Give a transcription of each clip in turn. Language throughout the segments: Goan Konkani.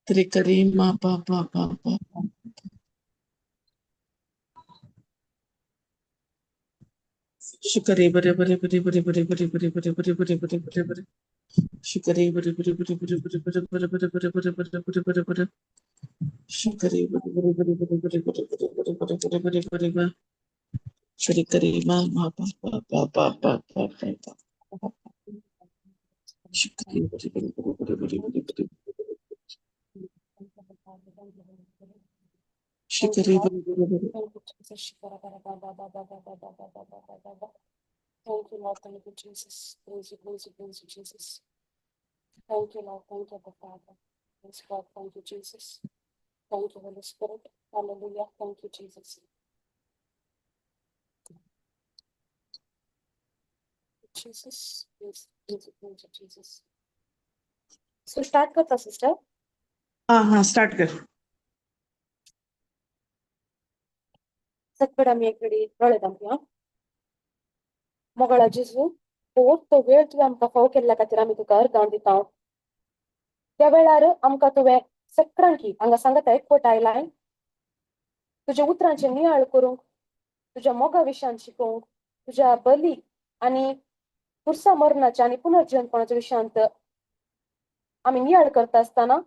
त्रिकरी मा पा पा पा पा पा। शुक्रे बरे बरे बरे बरे बरे बरे बरे बरे बरे बरे बरे बरे बरे शुक्रे बरे बरे बरे बरे बरे बरे बरे बरे बरे बरे बरे बरे बरे बरे शुक्रे बरे बरे बरे बरे बरे बरे बरे बरे बरे बरे बरे बरे श्रीकरी मा मा पा पा पा पा पा पा पा पा शुक्रे बरे बरे बरे बरे बरे बरे बरे Thank you, शुक्रे Lord. बरे बरे बरे। Thank you, Jesus. Thank you, Lord. Thank you, Jesus. Praise you, praise you, praise you, Jesus. Thank you, Lord. Thank you, Abba Father. Praise God. Thank you, Jesus. Thank you, Holy Spirit. Hallelujah. Thank you, Jesus. Jesus. Praise, praise you, praise you, Jesus. So start करता सिस्टर. हाँ हाँ, स्टार्ट कर। सकपड आमी एक घडी दोळे धांपया. मोगाळा जेजू, हो तो वेळ तुवें आमकां फावो केल्ल्या खातीर आमी तुका अर्गां दिता. त्या वेळार आमकां तुवें सगळ्यांकी हांगा सांगता एकवट आयलाय तुज्या उतरांचें नियाळ करूंक, तुज्या मोगा विशयान शिकोवंक, तुज्या बली आनी पुरसा मरणाच्या आनी पुनर्जिवनपणाच्या विशयांत आमी नियाळ करता आसतना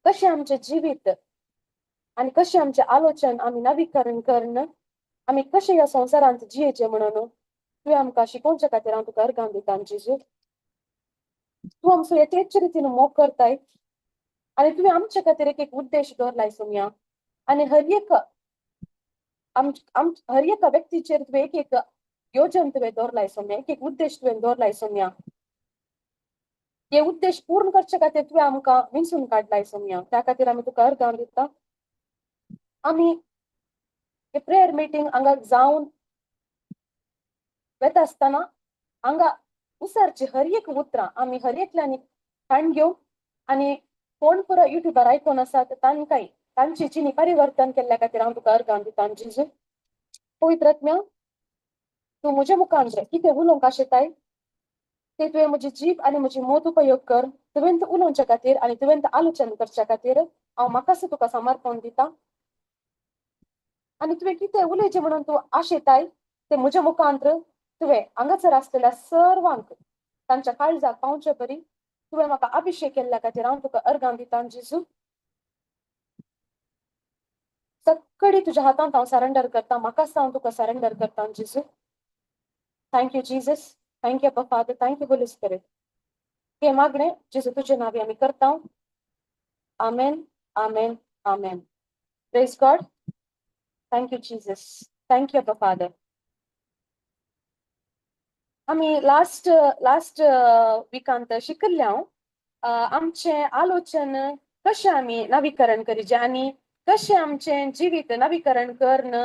कशें आमचें जिवीत आनी कशें आमचें आलोचन आमी नवीकरण करून आमी कशें ह्या संवसारांत जियेचें म्हणून तुवें आमकां शिकोवच्या खातीर हांव तुका अर्गां दिता. जेजू, तूं आमचो यथेच्छ रितीन मोग करताय आनी तुवें आमच्या खातीर एक एक उद्देश दवरलाय सोमया आनी हर एक आम आम हर एका व्यक्तीचेर तुवें एक एक योजन तुवें दवरलाय सोम्या, एक एक उद्देश तुवें दवरलाय सोम्या. हे उद्देश पूर्ण करचे खातीर तुवें आमकां विंचून काडलाय सोम्या, त्या खातीर आमी तुका अर्गां दिता. आमी हे प्रेयर मिटींग हांगा जावन वता आसतना हांगा उसरची हर एक उतरां आमी हर एकल्यांनी काण घेवन आनी कोण पुरो युट्यूबार आयकून आसात तांकांय तांची जिणी परिवर्तन केल्ल्या खातीर हांव तुका अर्गां दिता. जेजू, पवित्र आत्म्या, तूं म्हज्या मुखार कितें उलोवंक आशेताय ते तुवें म्हजी जीब आनी म्हजी मोत उपयोग कर. तुवें उलोवच्या खातीर आनी तुवें आलोचन करच्या खातीर हांव म्हाकाच तुका समर्पण दिता आनी तुवें कितें उलयचें म्हणून तूं आशेताय ते म्हज्या मुखांत्र तुवें हांगासर आसलेल्या सर्वांक तांच्या काळजाक पावचे परी तुवें म्हाका अभिशेक केल्ल्या खातीर हांव तुका अर्गां दिता. जेजू, सगळी तुज्या हातांत हांव सरेंडर करता. म्हाकाच हांव तुका सरेंडर करता जेजू. Thank you Jesus, thank you Father, thank you Holy Spirit. हे मागणे जेजू तुजे नावे आमी करता. आमेन, आमेन, आमेन. Praise God. Thank you Jesus, thank you Father. आमी लास्ट लास्ट विकांत शिकल्ले हांव आमचें आलोचन कशें आमी नवीकरण करीचें आनी कशें आमचें जिवीत नवीकरण करून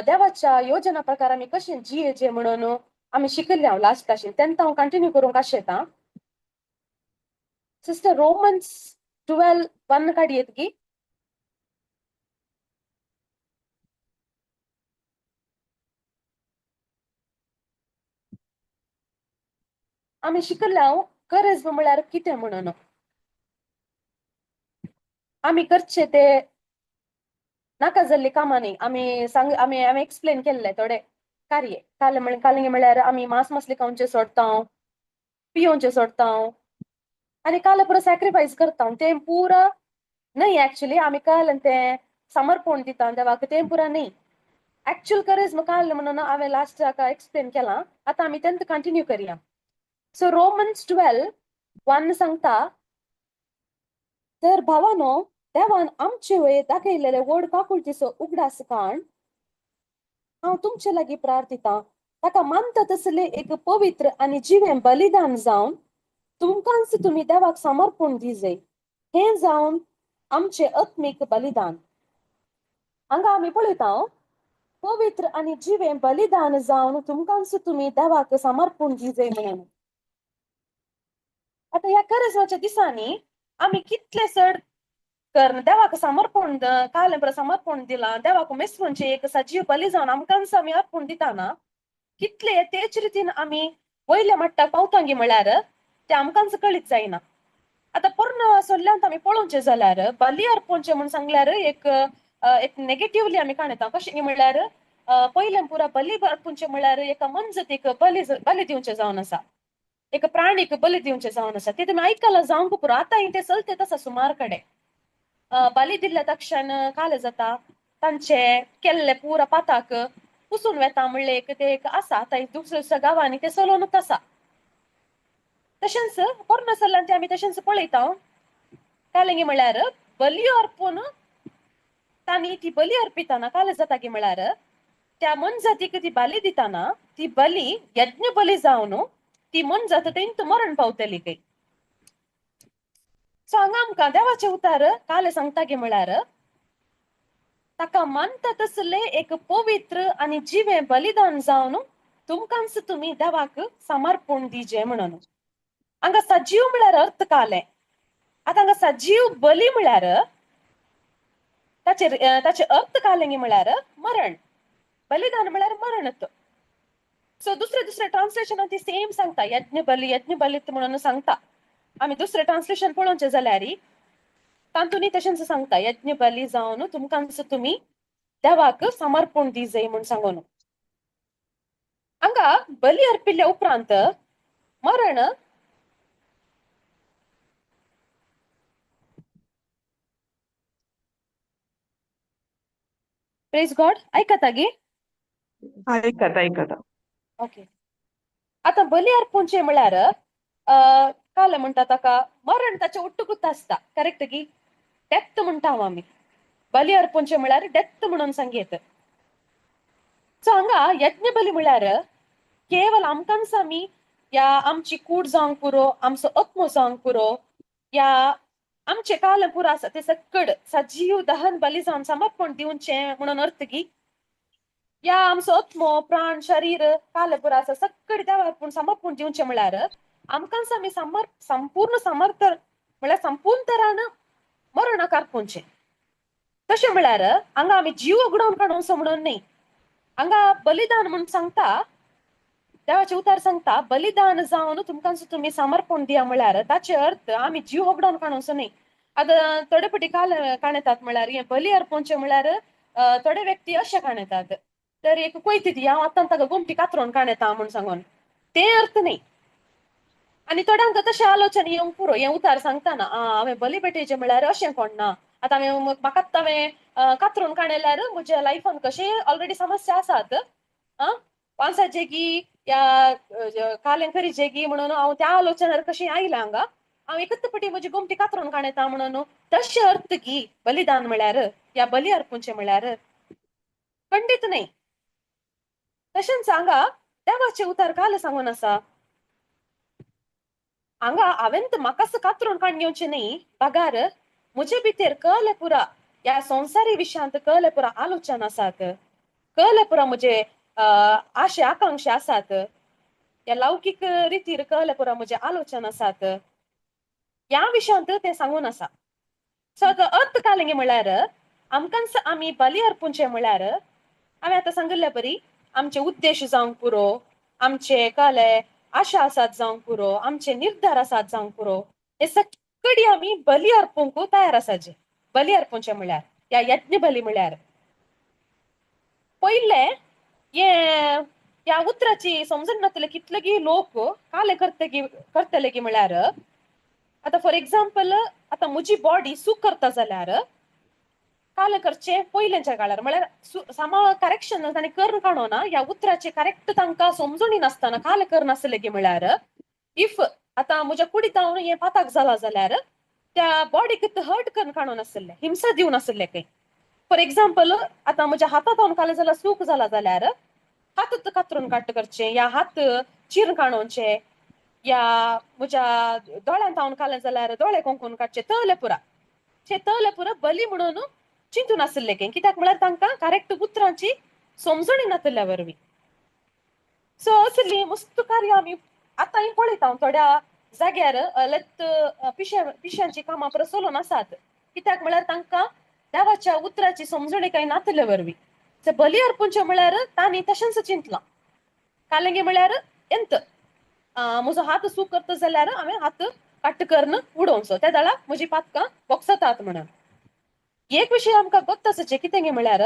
देवाच्या योजना प्रकार आमी कशें जियेचें म्हणून आमी शिकल्ले हांव लास्ट क्लासीन. तेन्ना हांव कंटिन्यू करूंक आशेता. सिस्टर, रोमन्स 12:1 काडयेत की? आमी शिकल्ले हांव करेज म्हळ्यार कितें म्हणून. आमी करचे ते नाका जाल्ली कामां न्ही. आमी सांग आमी आमी एक्सप्लेन केल्ले थोडे कार्य काल कालिंग म्हळ्यार आमी मांस मसली खावचें सोडता, पियोवचें सोडता आनी काल पुरो सॅक्रिफायस करता. तें पुरा न्हय. एक्चुली आमी काल तें समर्पण दिता देवाक, तें पुरा न्हय. एक्चुअल करेज काल म्हणून हांवें लास्ट हाका एक्सप्लेन केलां. आतां आमी तेंत कंटिन्यू करया. सो रोमन्स 12:1 सांगता, तर भावानो, देवान आमचे वयर दाखयलेले व्हड काकुळटीचो उगडास काण हांव तुमचे लागीं प्रार्थितां, ताका मानता तसलें एक पवित्र आनी जिवें बलिदान जावन तुमकांच तुमी देवाक समर्पण दिजे. हें जावन आमचें आत्मीक बलिदान. हांगा आमी पळयता, पवित्र आनी जिवें बलिदान जावन तुमकांच तुमी देवाक समर्पण दिजे म्हणून. आतां ह्या करजमाच्या दिसांनी आमी कितले चड कर देवाक समर्पण काल समर्पण दिलां, देवाक मेसवणचें एक सजीव बली जावन आमकांच आमी अर्पण दिताना कितले तेच रितीन आमी वयल्या मट्टाक पावतांगी म्हळ्यार ते आमकांच कळीत जायना. आतां पोरणो सोल्ल्यान आमी पळोवचें जाल्यार बली अर्पोवचें म्हूण सांगल्यार एक एक नेगेटिवली आमी काणयता. कशें म्हणल्यार पयलें पुरा बली अर्पूंचें म्हणल्यार एका मनजतीक बली बली दिवचें जावन आसा, एका प्राणीक बली दिवचें जावन आसा. तें तुमी आयकलां जावंक पुरो. आतां तें चलतेत आसा सुमार कडेन. बली दिल्ल्या तक्षण कालें जाता, तांचे केल्ले पुरा पाताक पुसून वेता म्हणलें एक तें एक आसा. आतां दुसऱ्या दुसऱ्या गांवांनी तें चलोवनूच आसा. तशेंच पोरणो चल्लां तें आमी तशेंच पळयता. कालें म्हणल्यार बली अर्पून तांणी ती बली अर्पिताना कालें जाता की म्हणल्यार त्या मनजातीक ती बली दिताना ती बली यज्ञ बली जावन ती मनजात तेंत मरण पावतली खंय. सो हांगा आमकां देवाचें उतार कालें सांगता की म्हणल्यार ताका मानता तसलें एक पवित्र आनी जिवें बलिदान जावन तुमकांच तुमी देवाक समर्पण दिजे म्हणून. हांगा सजीव म्हळ्यार अर्थ कालें. आतां हांगा सजीव बली म्हळ्यार ताचे ताचे अर्थ कालें म्हळ्यार मरण, बलिदान म्हळ्यार मरण. सो दुसरे दुसरे ट्रान्सलेशनान ती सेम सांगता, यज्ञ बली यज्ञ बलित म्हणून सांगता. आमी दुसरें ट्रान्सलेशन पळोवचें जाल्यार तातूंतय तशेंच सांगता, यज्ञ बली जावन तुमकांच तुमी देवाक समर्पण दिजय म्हूण सांगून. हांगा बली अर्पिल्ल्या उपरांत मरण प्रेज गॉड आयकता गे? आयकता आयकता. ओके. आतां बली अर्पूंचें म्हळ्यार कालें म्हणटा ताका मरण ताचें उट्टुकूच आसता, करेक्ट गी? डेथ म्हणटा हांव आमी. बली अर्पूंचें म्हळ्यार डेथ म्हणून सांगयत. सो हांगा यज्ञ बली म्हळ्यार केवल आमकांच आमी या आमची कूड जावंक पुरो, आमचो आत्मो जावंक पुरो, या आमचें कालें पुरो आसा तें सक्कड सजीव दहन बली जावन समर्पण दिवचें म्हणून अर्थ गी? या आमचो आत्मो प्राण शरीर कालें पुरो आसा सक्कड देवाक पूण समर्पण दिवचें म्हळ्यार आमकांच आमी संपूर्ण समर्थ म्हळ्यार संपूर्ण तरान मरणाक अर्पूंचें. तशें म्हळ्यार हांगा आमी जीव उगडोवन काडूंचो म्हणून न्ही. हांगा बलिदान म्हूण सांगता, देवाचें उतार सांगता बलिदान जावन तुमकांच तुमी समर्पण दिया म्हळ्यार ताचे अर्थ आमी जीव होगडावन काडूंचो न्ही. आतां थोडे फावटी काल काणयतात म्हळ्यार हें बली अर्पूंचें म्हळ्यार थोडे व्यक्ती अशें काणयतात तर एक कोयती दी हांव आतां ताका गोमटी कातरोवन काणयता म्हूण सांगून, तें अर्थ न्ही. आनी थोड्यांक तशें आलोचन येवंक पुरो हें उतार सांगतना हांवें बली पेटेचें म्हळ्यार अशें कोण ना, आतां हांवें म्हाकाच हांवें कातरून काडल्यार म्हज्या लायफान कशें ऑलरेडी समस्या आसात, आं पांसाचे की या कालें करीचे की म्हणून हांव त्या आलोचनार कशें आयलां हांगा हांव एकच पटी म्हजी गोमटी कातरून काडटा म्हणून तशें अर्थ की बलिदान म्हळ्यार या बली अर्पूंचें म्हळ्यार खंडीत न्ही. तशेंच हांगा देवाचें उतर काल सांगून आसा, हांगा हांवें म्हाकाच कातरून काडून घेवचें न्ही, बगार म्हजे भितर कळ्ळें पुरा ह्या संवसारी विशयांत कळ्ळें पुरा आलोचन आसात, कळ्ळें पुरा म्हजे आशे आकांक्षा आसात, ह्या लौकीक रितीर कळ्ळें पुरा म्हजे आलोचन आसात, ह्या विशयांत तें सांगून आसा. सो आतां अर्थ कालें म्हळ्यार आमकांच आमी बली अर्पूंचें म्हळ्यार हांवें आतां सांगिल्ले परी आमचे उद्देश जावंक पुरो, आमचे कले आशा आसात जावंक पुरो, आमचे निर्धार आसात जावंक पुरो, हे सगळी आमी बली अर्पूंक तयार आसाचे. बली अर्पूंचें म्हळ्यार या यज्ञ बली म्हळ्यार पयलें हे ह्या उतराची समजून नासले कितलेगी लोक कालें करतगी करतले की म्हळ्यार आतां फॉर एग्जाम्पल आतां म्हजी बॉडी सूक करता जाल्यार कालें करचें पयलेंच्या काळार म्हळ्यार सामा करेक्शन ताणें करून काडोना ह्या उतराचें करेक्ट तांकां समजूनी नासतना कालें करनासलें की म्हळ्यार if आतां म्हज्या कुडीत हांव हें पाताक जाला जाल्यार त्या बॉडीक हर्ट करून काडून नासलें, हिंसा दिवन नासलें खंय. फॉर एग्जाम्पल आतां म्हज्या हातांत हांव कालें जाल्यार सूक जाला जाल्यार हात कातरून काट करचें या हात चिरून काडोवचें या म्हज्या दोळ्यांत हांव कालें जाल्यार दोळे कोंकून काडचे तले पुरा ते तले पुरा बली म्हणून चिंतून आसलें खंय, कित्याक म्हळ्यार तांकां करेक्ट उतरांची समजणी नासल्या वरवीं. सो असली मस्त कार्य आमी आतांय पळयता थोड्या जाग्यार लत पिश्या पिश्यांची कामां परत चलोवन आसात, कित्याक म्हळ्यार तांकां देवाच्या उतराची समजणी कांय नासले वरवीं. सो बली अर्पूंचें म्हळ्यार तांणी तशेंच चिंतलां, कालेंगे म्हळ्यार एंत म्हजो हात सूक करता जाल्यार हांवें हात कट्ट करून उडोवचो, त्या दळा म्हजी पातकां बोगसतात म्हणून. एक विशय आमकां गोत्त आसाचें कितें गे म्हळ्यार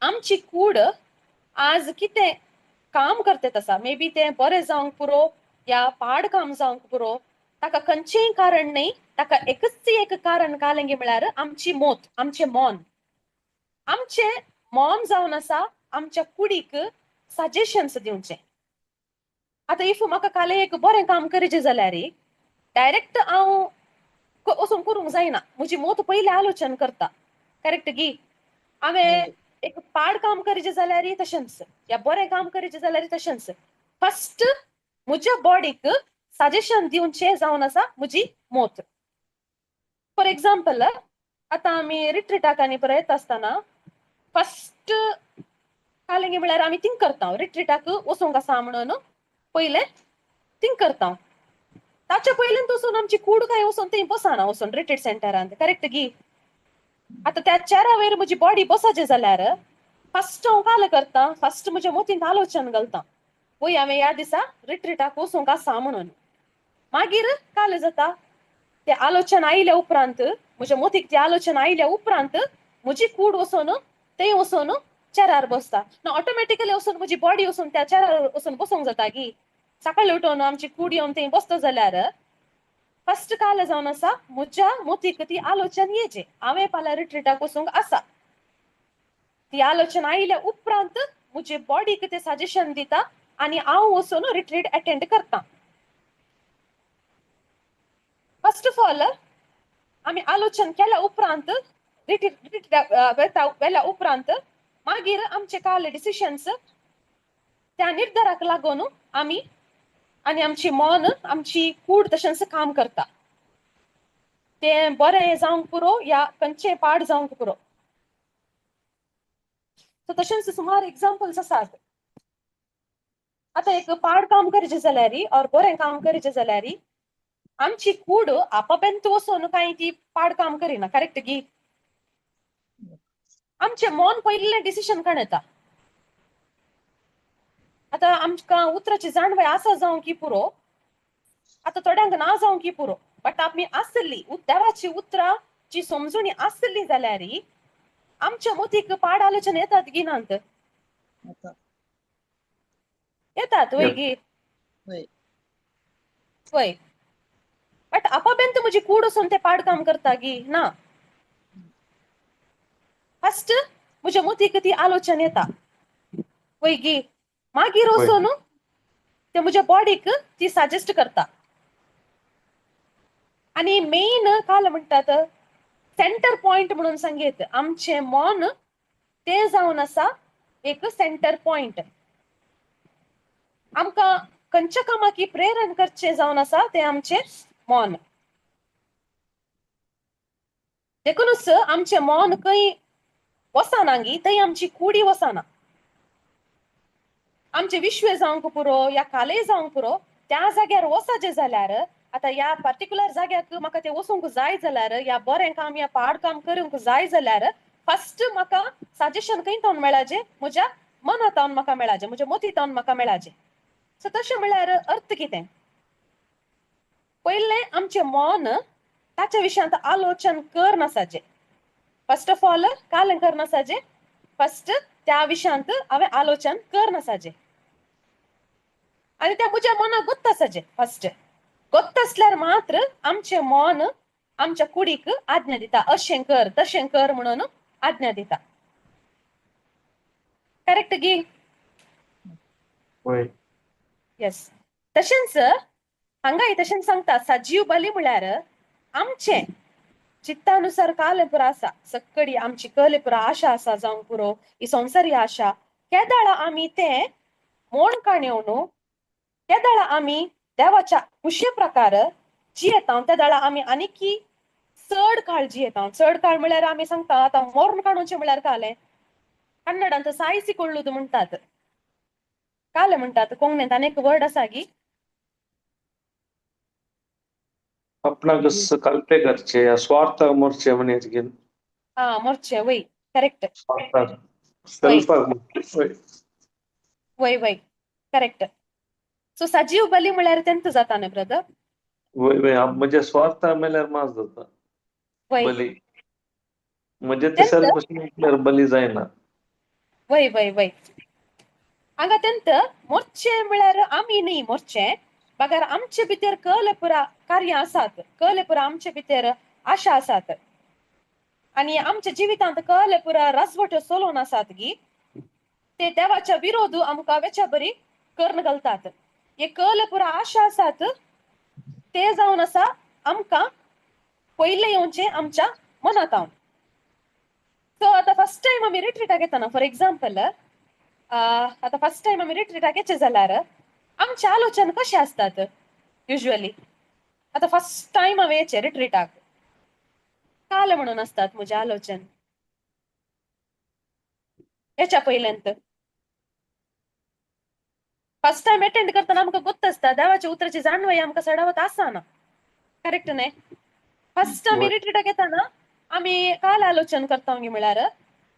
आमची कूड आज कितें काम करतात आसा, मे बी तें बरें जावंक पुरो या पाड काम जावंक पुरो, ताका खंयचेंय कारण न्हय, ताका एकच एक कारण कालें गे म्हळ्यार आमची मोत, आमचें मन. आमचें मन जावन आसा आमच्या कुडीक सजेशन्स दिवचें. आतां if म्हाका काल एक बरें काम करचें जाल्यार डायरेक्ट हांव वचून करूंक जायना, म्हजी मोत पयलीं आलोचन करता, करेक्ट गी? हांवें एक पाड काम करचें जाल्यार तशेंच, या बरें काम करचें जाल्यार तशेंच, फस्ट म्हज्या बॉडीक सजेशन दिवचें जावन आसा म्हजी मोत. फॉर एग्जाम्पल आतां आमी रिट्रिटाक आनी पळय येता आसतना फस्ट कालेंगे म्हळ्यार आमी थिंक करता रिट्रिटाक वचूंक आसा म्हणून पयलें थिंक करता. ताच्या पयलीं वचून आमची कूड काय वचून थंय बसना वचून रिट्रीट सेंटरांत, करेक्ट गी? आतां त्या चेरा वयर म्हजी बॉडी बसाचें जाल्यार फस्ट हांव काल करता, फस्ट म्हज्या मोतींत आलोचन घालता, वय हांवें ह्या दिसा रिट्रिटाक वचूंक आसा म्हणून. मागीर काल जाता ते आलोचन आयल्या उपरांत म्हज्या मोतीक ते आलोचन आयल्या उपरांत म्हजी कूड वचून थंय वचून चेरार बसता ना, ऑटोमॅटिकली वचून म्हजी बॉडी वचून त्या चेरार वचून बसूंक जाता गी. सकाळी उठोवन आमची कूड येवन थंय बसता जाल्यार फस्ट काल जावन आसा म्हज्या मोतीक ती आलोचन येचे हांवें फाल्यां रिट्रिटाक वचूंक आसा. ती आलोचन आयल्या उपरांत म्हजे बॉडीक ते सजेशन दिता आनी हांव वचून रिट्रीट अटेंड करता. फस्ट ऑफ ऑल आमी आलोचन केल्या उपरांत रिट्रीट वेल्या उपरांत मागीर आमचे काल डिसिशन्स त्या निर्धाराक लागून आमी आनी आमची मन आमची कूड तशेंच काम करता, तें बरें जावंक पुरो या खंयचें पाड जावंक पुरो. सो तशेंच सुमार एग्जाम्पल्स आसात. आतां एक पाड काम करचें जाल्यार ऑर बरें काम करचें जाल्यार आमची कूड आपापेंत वचून कांय ती पाड काम करिना, करेक्ट गी? आमचें मन पयलीं डिसिशन काडटा. आतां आमकां उतराची जाणवाय आसा जावंक की पुरो, आतां थोड्यांक ना जावंक की पुरो, बट आमी आसली देवाची उतराची समजणी आसली जाल्यार आमच्या मतीक पाड आलोचन येतात गी नात? येतात वय गी? वय. बट आपाबेंत म्हजी कूड वचून ते पाड काम करता गी ना? फस्ट म्हज्या मतीक ती आलोचन येता वय गी, मागीर वचून ते म्हज्या बॉडीक ती सजेस्ट करता. आनी मेन काल म्हणटात सेंटर पॉयंट म्हणून सांगेत आमचें मन तें जावन आसा एक सेंटर पॉयंट. आमकां खंयच्या कामाक प्रेरण करचें जावन आसा तें आमचें मन. देखूनच आमचें मन खंय वचना गी थंय आमची कुडी वचना. आमचें विश्व जावंक पुरो या कालय जावंक पुरो त्या जाग्यार वचचें जाल्यार आतां ह्या पर्टिक्युलर जाग्याक म्हाका तें वचूंक जाय जाल्यार या बरें काम या पाड काम करूंक जाय जाल्यार फस्ट म्हाका सजेशन खंय तावन मेळाचें? म्हज्या मना तावन म्हाका मेळाचें, म्हज्या मोती तावन म्हाका मेळाचें. सो तशें म्हळ्यार अर्थ कितें? पयलें आमचें मन ताच्या विशयांत आलोचन कर नासाचें. फस्ट ऑफ ऑल काल कर नासाचें, फस्ट त्या विशयांत हांवें आलोचन कर नासाचें आनी त्या म्हज्या मनाक गोत्त आसाचें. फस्ट गोत्त आसल्यार मात्र आमचें मन आमच्या कुडीक आज्ञा दिता, अशें कर तशें कर म्हणून आज्ञा दिता, करेक्ट गी? वय. येस. तशेंच हांगाय तशेंच सांगता सजीव बली म्हळ्यार आमचें चित्तानुसार काल पुरो आसा, सक्कडी आमची कले पुरो आशा आसा जावंक पुरो, ही संवसारी आशा केदाळा आमी तें मोण काणेवन केदाळा आमी देवाच्या खुशे प्रकार जियेता तेदाळा आमी आनीकी चड काळ जियेता. चड काळ म्हळ्यार आमी सांगता आतां मोर्ण काडूचें म्हळ्यार कालें कन्नडांत सायसी ಕೊಳ್ಳುದು म्हणटात, कालें म्हणटात, कोंकणींत आनी एक वर्ड आसा गी? आपणाक कल्पे करचे स्वार्थ मोर्चे म्हणे. हा मोर्चे वय, करेक्ट. सेल्फ वय वय करेक्ट. सो सजीव बली म्हळ्यार तेंत जाता न्हय ब्रदर? वय वय, म्हणजे स्वार्थ मेल्यार मास जाता वय. बली, म्हणजे ते तेंत सेल्फ बली जायना. वय वय वय, हांगा तेंत मोर्चे म्हळ्यार आमी न्ही मोर्चे, बगर आमचे भितर कल पुरा कार्यां आसात, कल पुरा आमचे भितर आशा आसात आनी आमच्या जिवितांत कल पुरा राजवट्यो चलोवन आसात गी ते देवाच्या विरोध आमकां वेच्या बरी कर्ण घालतात. हे कल पुरा आशा आसात ते जावन आसा आमकां पयलें येवचें आमच्या मनांत. सो आतां फर्स्ट टायम आमी रिट्रीटाक येतना, फॉर एग्जाम्पल, आतां फर्स्ट टायम आमी रिट्रीटाक येचे जाल्यार आमचें आलोचन कशें आसतात युजली? आतां फर्स्ट टायम हांवें येचें रिट्रीटाक, काल म्हणून आसतात म्हजें आलोचन हेच्या पयल्यांत. फर्स्ट टायम अटेंड करतना आमकां गोत्त आसता, देवाच्या उतराची जाणवाय आमकां चडावत आसना, करेक्ट न्हय? फर्स्ट आमी वय. रिट्रीटाक येतना आमी काल आलोचन करता गी म्हळ्यार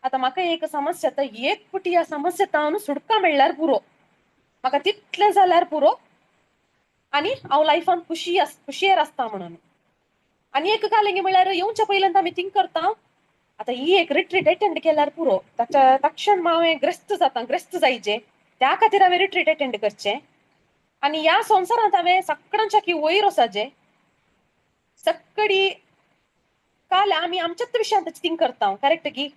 आतां म्हाका एक समस्या आतां एक पुटी ह्या समस्या तावन सुटका मेळ्ळ्यार पुरो, म्हाका तितलें जाल्यार पुरो आनी हांव लायफान खुशी खुशयेर आसता म्हणून. आनी एक काल म्हळ्यार येवच्या पयल्यान आमी थिंक करता आतां ही एक रिट्रीट अटेंड केल्यार पुरो, ताच्या तक्षण हांवें ग्रस्त जाता, ग्रस्त जायचे, त्या खातीर हांवें रिट्रीट अटेंड करचें आनी ह्या संवसारांत हांवें सगळ्यांच्या की वयर वचचें. सक्कडी काल आमी आमच्याच विशयांत थिंक करता, करेक्ट की?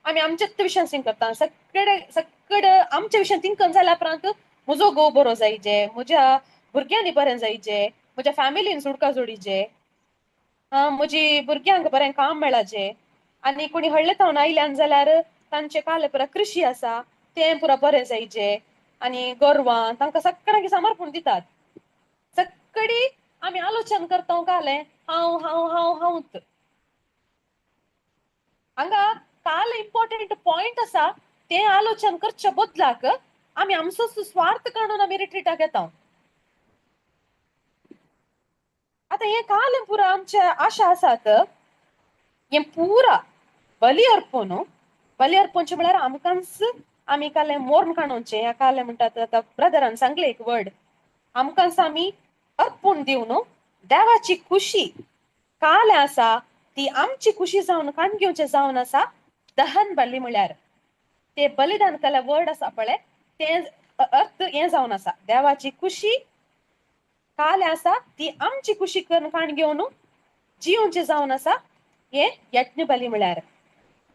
आमी आमच्याच विशयांत थिंक करता, सगळे सगळे आमच्या विशयांत थिंक जाल्या उपरांत म्हजो घोव बरो जायचे, म्हज्या भुरग्यांनी बरें जायचे, म्हज्या फॅमिलीन सुटका जोडीचे, म्हजी भुरग्यांक बरें काम मेळाचें आनी कोणी हळ्ळे तावन आयल्यान जाल्यार तांचे काल पुरा कृशी आसा तें पुरा बरें जायचें आनी गोरवां तांकां सगळ्यांक समर्पण दितात. सगळी आमी आलोचन करता कालें हांव हांव हांव हांवच. हांगा काल इम्पॉर्टंट पॉयंट आसा तें आलोचन करच्या बदलाक आमी आमचो स्वार्थ काडून आमी रिट्रीटाक येता. आतां हें काल पुरा आमचे आशा आसात हें पुरा बली अर्पण, बली अर्पणचें म्हळ्यार आमकांच आमी कालें मोर्न काडूचें, ह्या कालें म्हणटात आतां ब्रदरान सांगलें एक वर्ड, आमकांच आमी अर्पण दिवन देवाची खुशी कालें आसा ती आमची खुशी जावन काण घेवचें जावन आसा दहन बली म्हळ्यार ते बलिदान केलें वर्ड आसा पळय तें अर्थ हें जावन आसा देवाची खुशी कालें आसा ती आमची खुशी करून काण घेवन जियोवचें जावन आसा हें यज्ञ बली म्हळ्यार.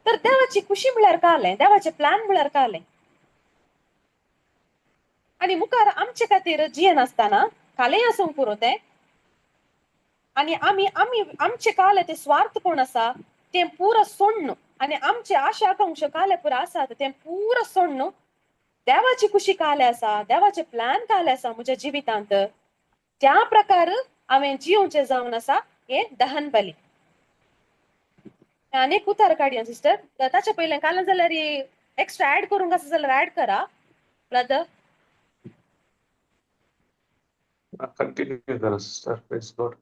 तर देवाची खुशी म्हळ्यार कालें, देवाचें प्लॅन म्हळ्यार कालें आनी मुखार आमचे खातीर जियेनासतना कालें आसूंक पुरो तें आनी आमी आमी आमचे काले ते स्वार्थपण आसा तें पुरो सोडून आनी आमचे आशा आकांक्षा काले पुरो आसात तें पुरो सोडून देवाची खुशी काले आसा, देवाचे प्लॅन काले आसा म्हज्या जिवितांत, त्या प्रकार हांवें जियोवचें जावन आसा हें दहन बली. आनी एक उतार काडया सिस्टर, ताच्या पयलें काल जाल्यार एक्स्ट्रा ऍड करूंक आसा जाल्यार ऍड करा ब्रदर. कंटिन्यू करा सिस्टर, प्रेज गॉड.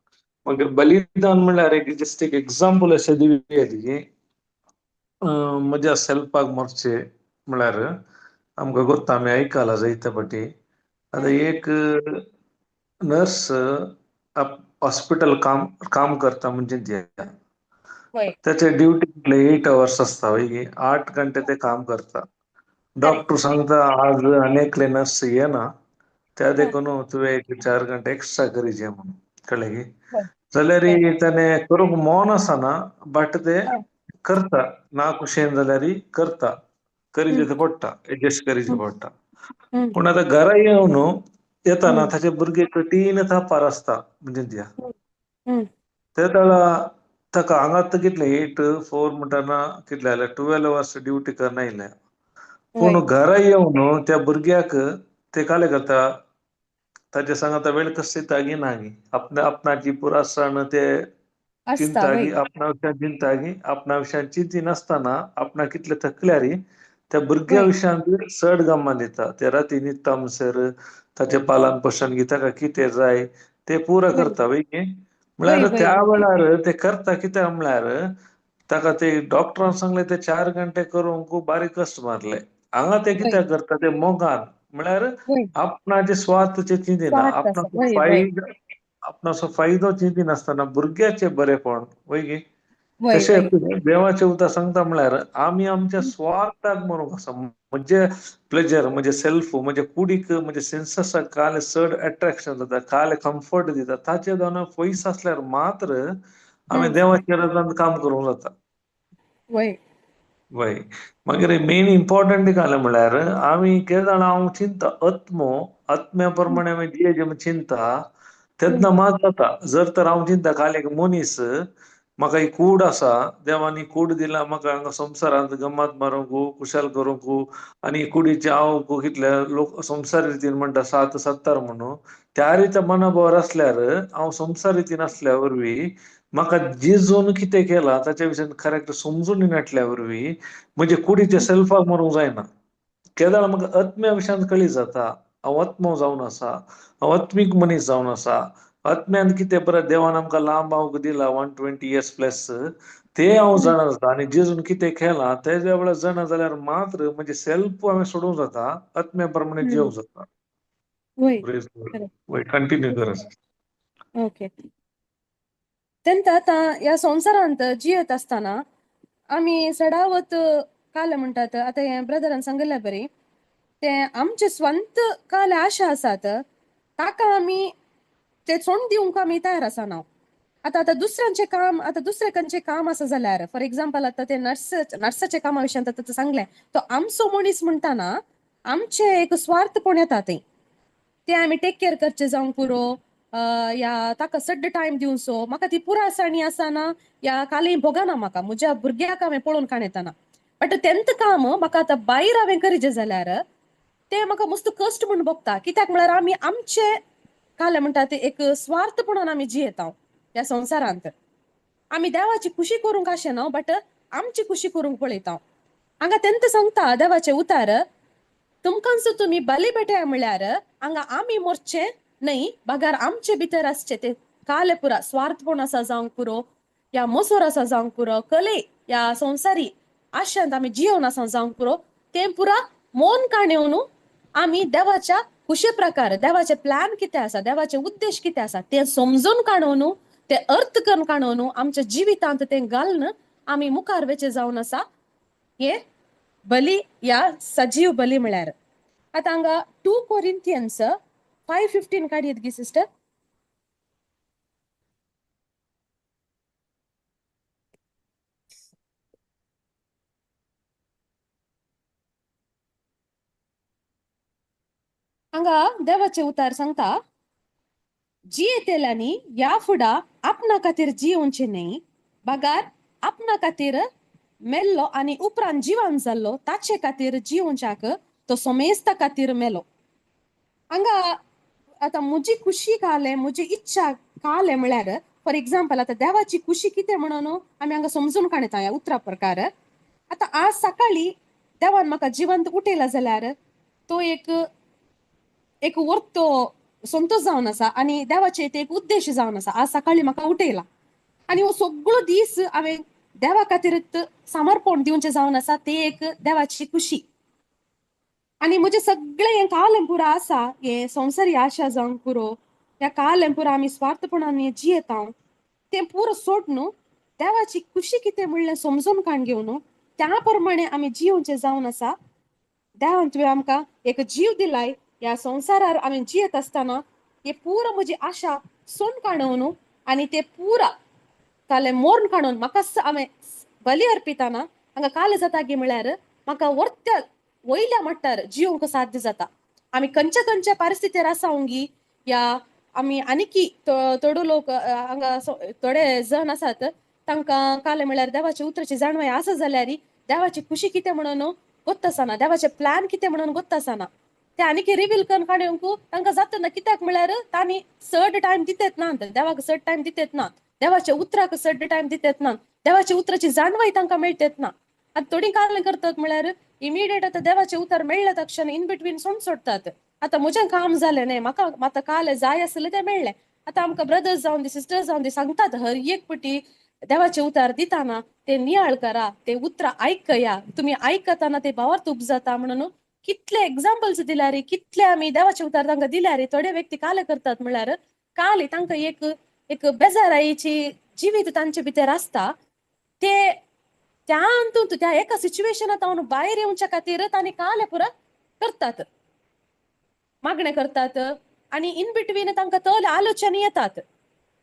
मागीर बलिदान म्हणल्यार एक जस्ट एक एग्जाम्पल अशें दिवया की म्हज्या सेल्फाक मरचें म्हळ्यार आमकां गोत्ता आमी आयकलां जायते फावटी. आतां एक नर्स हॉस्पिटल काम काम करता म्हणजे त्याचे ड्युटी कितले 8 अवर्स आसता वय, 8 घंटे ते काम करता. डॉक्टर सांगता आज अनेकले नर्स येना त्या देखून तुवें एक 4 घंटे एक्स्ट्रा करीजे म्हणून, कळ्ळें की? जाल्यार ताणें करूंक मन आसना बट ते करता, ना खुशयेन जाल्यार करता, करीजे ते पडटा, एडजस्ट करीजे पडटा. पूण आतां घरा येवन येताना ताचे भुरगे कठीण थापार आसता म्हणजे ते ताका हांगात कितले 8 4 म्हणटाना कितले जाल्यार 12 अवर्स ड्युटी करना येयल्या, पूण घरा येवन त्या भुरग्याक ते काले करता, ताचे सांगता वेळ कसली तागी ना गी आपणाची पुरासण ते चिंता गी आपणा विशयान चिंता गी आपणा विशयान चिंती नासतना आपणा कितले थकल्यार त्या भुरग्या विशयान चड गमान दिता. ते राती न्हिदता म्हणसर ताचे पालन पोशण गी ताका कितें जाय ते पुरा करता वय की. म्हळ्यार त्या वेळार ते करता कित्याक म्हळ्यार ताका ते डॉक्टरान सांगले ते 4 घंटे करूंक बारीक कश्ट मारले, हांगा ते कित्याक करता ते मोगान, म्हळ्यार आपणाचे स्वार्थचे चिंतिना, आपणाक फायदो आपणाचो फायदो चिंतिनासतना भुरग्याचें बरेपण वय गे. वय तशें वय. देवाचें उतर सांगता म्हळ्यार आमी आमच्या स्वार्थाक मरूंक आसा, म्हणजे प्लेजर, म्हणजे सेल्फ, म्हणजे कुडीक, म्हणजे सेन्ससाक काल चड अट्रॅक्शन जाता, काल कम्फर्ट दिता, ताचे जावन पयस आसल्यार मात्र आमी देवाच्या राज्यांत काम करूंक जाता. वय वय. मागीर मेन इम्पॉर्टंट काल म्हळ्यार आमी कितें जाणा, हांव चिंता आत्मो आत्म्या प्रमाणे आमी जिये जेन्ना चिंता तेन्ना मात जाता. जर तर हांव चिंता काल एक मनीस म्हाका एक कूड आसा, देवान ही कूड दिला म्हाका हांगा संवसारांत गम्मत मारूंक, कुशाल करूंक, आनी कुडीचे हांव कितले लोक संवसार रितीन म्हणटा 7 70 म्हणून, त्या रित्या मनाभावर आसल्यार हांव संवसार रितीन आसल्या वरवीं म्हाका जेजून कितें केलां ताच्या विशयान करेक्ट समजून नाटल्या वरवीं म्हजे कुडीचे सेल्फाक मरूंक जायना. केदाळ म्हाका आत्म्या विशयांत कळी जाता, हांव आत्मो जावन आसा, हांव आत्मीक मनीस जावन आसा, आत्म्यान कितें बरें देवान आमकां लांब आवक दिला 120 इयर्स प्लस, ते हांव जाणा जाता. आनी जेजून कितें केलां तेज्या वेळार जाणा जाल्यार मात्र म्हणजे सेल्फ हांवें सोडूंक जाता, आत्म्या प्रमाणे जिवंक जाता. वय. वय, कंटिन्यू कर. ओके. तेन्ना आतां ह्या संवसारांत जियेत आसतना आमी सडावत काल म्हणटात, आतां हें ब्रदरान सांगिल्ल्या बरी ते आमचे स्वंत काल आशा आसात ताका आमी ते सोंड दिवंक आमी तयार आसना. आतां आतां दुसऱ्यांचें काम, आतां दुसऱ्या खंयचें काम आसा जाल्यार फॉर एग्जाम्पल आतां ते नर्साच्या कामा विशयांत आतां सांगलें, तो आमचो मनीस म्हणटाना आमचें एक स्वार्थपण येता, थंय ते आमी टेक केअर करचें जावंक पुरो, या ताका सड्ड टायम दिवचो, म्हाका ती पुरासाणी आसना या कालय भोगना म्हाका म्हज्या भुरग्याक हांवें पळोवन काण येतना, बट तेंत काम म्हाका आतां भायर हांवें करीचें जाल्यार तें म्हाका मस्त कश्ट म्हूण भोगता. कित्याक म्हळ्यार आमी आमचे काल म्हणटा ते एक स्वार्थपणान आमी जियेता ह्या संवसारांत. आमी देवाची खुशी करूंक अशें न्हू, बट आमची खुशी करूंक पळयता. हांगा तेंत सांगता देवाचें उतार, तुमकांचो तुमी बली पेटया म्हळ्यार हांगा आमी मोरचें न्हय, बगार आमचे भितर आसचे ते काले पुरा स्वार्थपण आसा जावंक पुरो, या मोसोर आसा जावंक पुरो, कले या संवसारी आशांत आमी जियोन आसा जावंक पुरो, तें पुरा मोन काणेवन आमी देवाच्या खुशे प्रकार, देवाचे प्लॅन कितें आसा, देवाचे उद्देश कितें आसा तें समजून काडून, ते अर्थ करून काडून आमच्या जिवितांत तें घालून आमी मुखार वेचे जावन आसा हे बली या सजीव बली म्हळ्यार. आतां हांगा 2 Corinthians 5:15 काडयेत गी सिस्टर. हांगा देवाचे उतार सांगता, जियेतेल्यांनी ह्या फुडा आपणा खातीर जियोवचें न्हय, बगार आपणा खातीर मेल्लो आनी उपरांत जिवन जाल्लो ताचे खातीर जियोवच्याक तो सोमेस्ता खातीर मेलो. हांगा आतां म्हजी खुशी कालें, म्हजी इच्छा कालें म्हळ्यार फॉर एग्जाम्पल आतां देवाची खुशी कितें म्हणून आमी हांगा समजून काडटा ह्या उतरा प्रकार. आतां आज सकाळीं देवान म्हाका जिवंत उठयला जाल्यार तो एक एक वर्तो संतोश जावन आसा आनी देवाचे ते एक उद्देश जावन आसा. आज सकाळीं म्हाका उठयला आनी हो सगळो दीस हांवें देवा खातीर समर्पण दिवचें जावन आसा, ते एक देवाची खुशी. आनी म्हजें सगळें हें कालें पुरो आसा, हें संवसारी आशा जावंक पुरो, ह्या कालें पुरो आमी स्वार्थपणान जियेता तें पुरो सोडून देवाची खुशी कितें म्हणलें समजून काण घेवन त्या प्रमाणे आमी जियोवचें जावन आसा. देवान तुवें आमकां एक जीव दिलाय, ह्या संवसारार आमी जियेत आसतना हे पुरो म्हजी आशा सोन काडून आनी ते पुरा कालें मोर्न काडून म्हाका हांवें बली अर्पिताना हांगा कालें जाता गी म्हळ्यार म्हाका वर्त्या वयल्या मट्टार जिवंक साध्य जाता. आमी खंयच्या खंयच्या परिस्थितीर आसा गी या आमी आनीकी थोडो लोक हांगा थोडे जण आसात तांकां कालें म्हळ्यार देवाचे उतराची जाणवाय आसा जाल्यार देवाची खुशी कितें म्हणून गोत्त आसना, देवाचे प्लॅन कितें म्हणून गोत्त आसना, ते आनीकी रिवील करून काडूंक तांकां जाता ना. कित्याक म्हळ्यार तांणी चड टायम दितेत ना, देवाक चड टायम दितेत ना, देवाच्या उतराक चड टायम दितेत ना, देवाच्या उतराची जाणवाय तांकां मेळटेत ना. आतां थोडीं कारणां करतात म्हळ्यार इमिडिएट आतां देवाचें उतर मेळ्ळें तक्षण इन बिटवीन सोड सोडटात. आतां म्हजें काम जालें न्हय, म्हाका आतां काल जाय आसलें तें मेळ्ळें. आतां आमकां ब्रदर्स जावन दी, सिस्टर्स जावन दी सांगतात हर एक पटी देवाचें उतर दिताना ते नियाळ करा, ते उतरां आयकया, तुमी आयकताना ते भावार्थ उपजाता म्हणून कितले एग्जाम्पल्स दिल्यार, कितले आमी देवाचे उतर तांकां दिल्यार थोडे व्यक्ती काले करतात म्हळ्यार काल तांकां एक एक बेजारायेची जिवीत तांचे भितर आसता ते त्या अंतून त्या एका सिच्युएशनांत भायर येवच्या खातीर तांणी काले पुरा करतात, मागणें करतात आनी इन बिटवीन तांकां तले आलोचना येतात.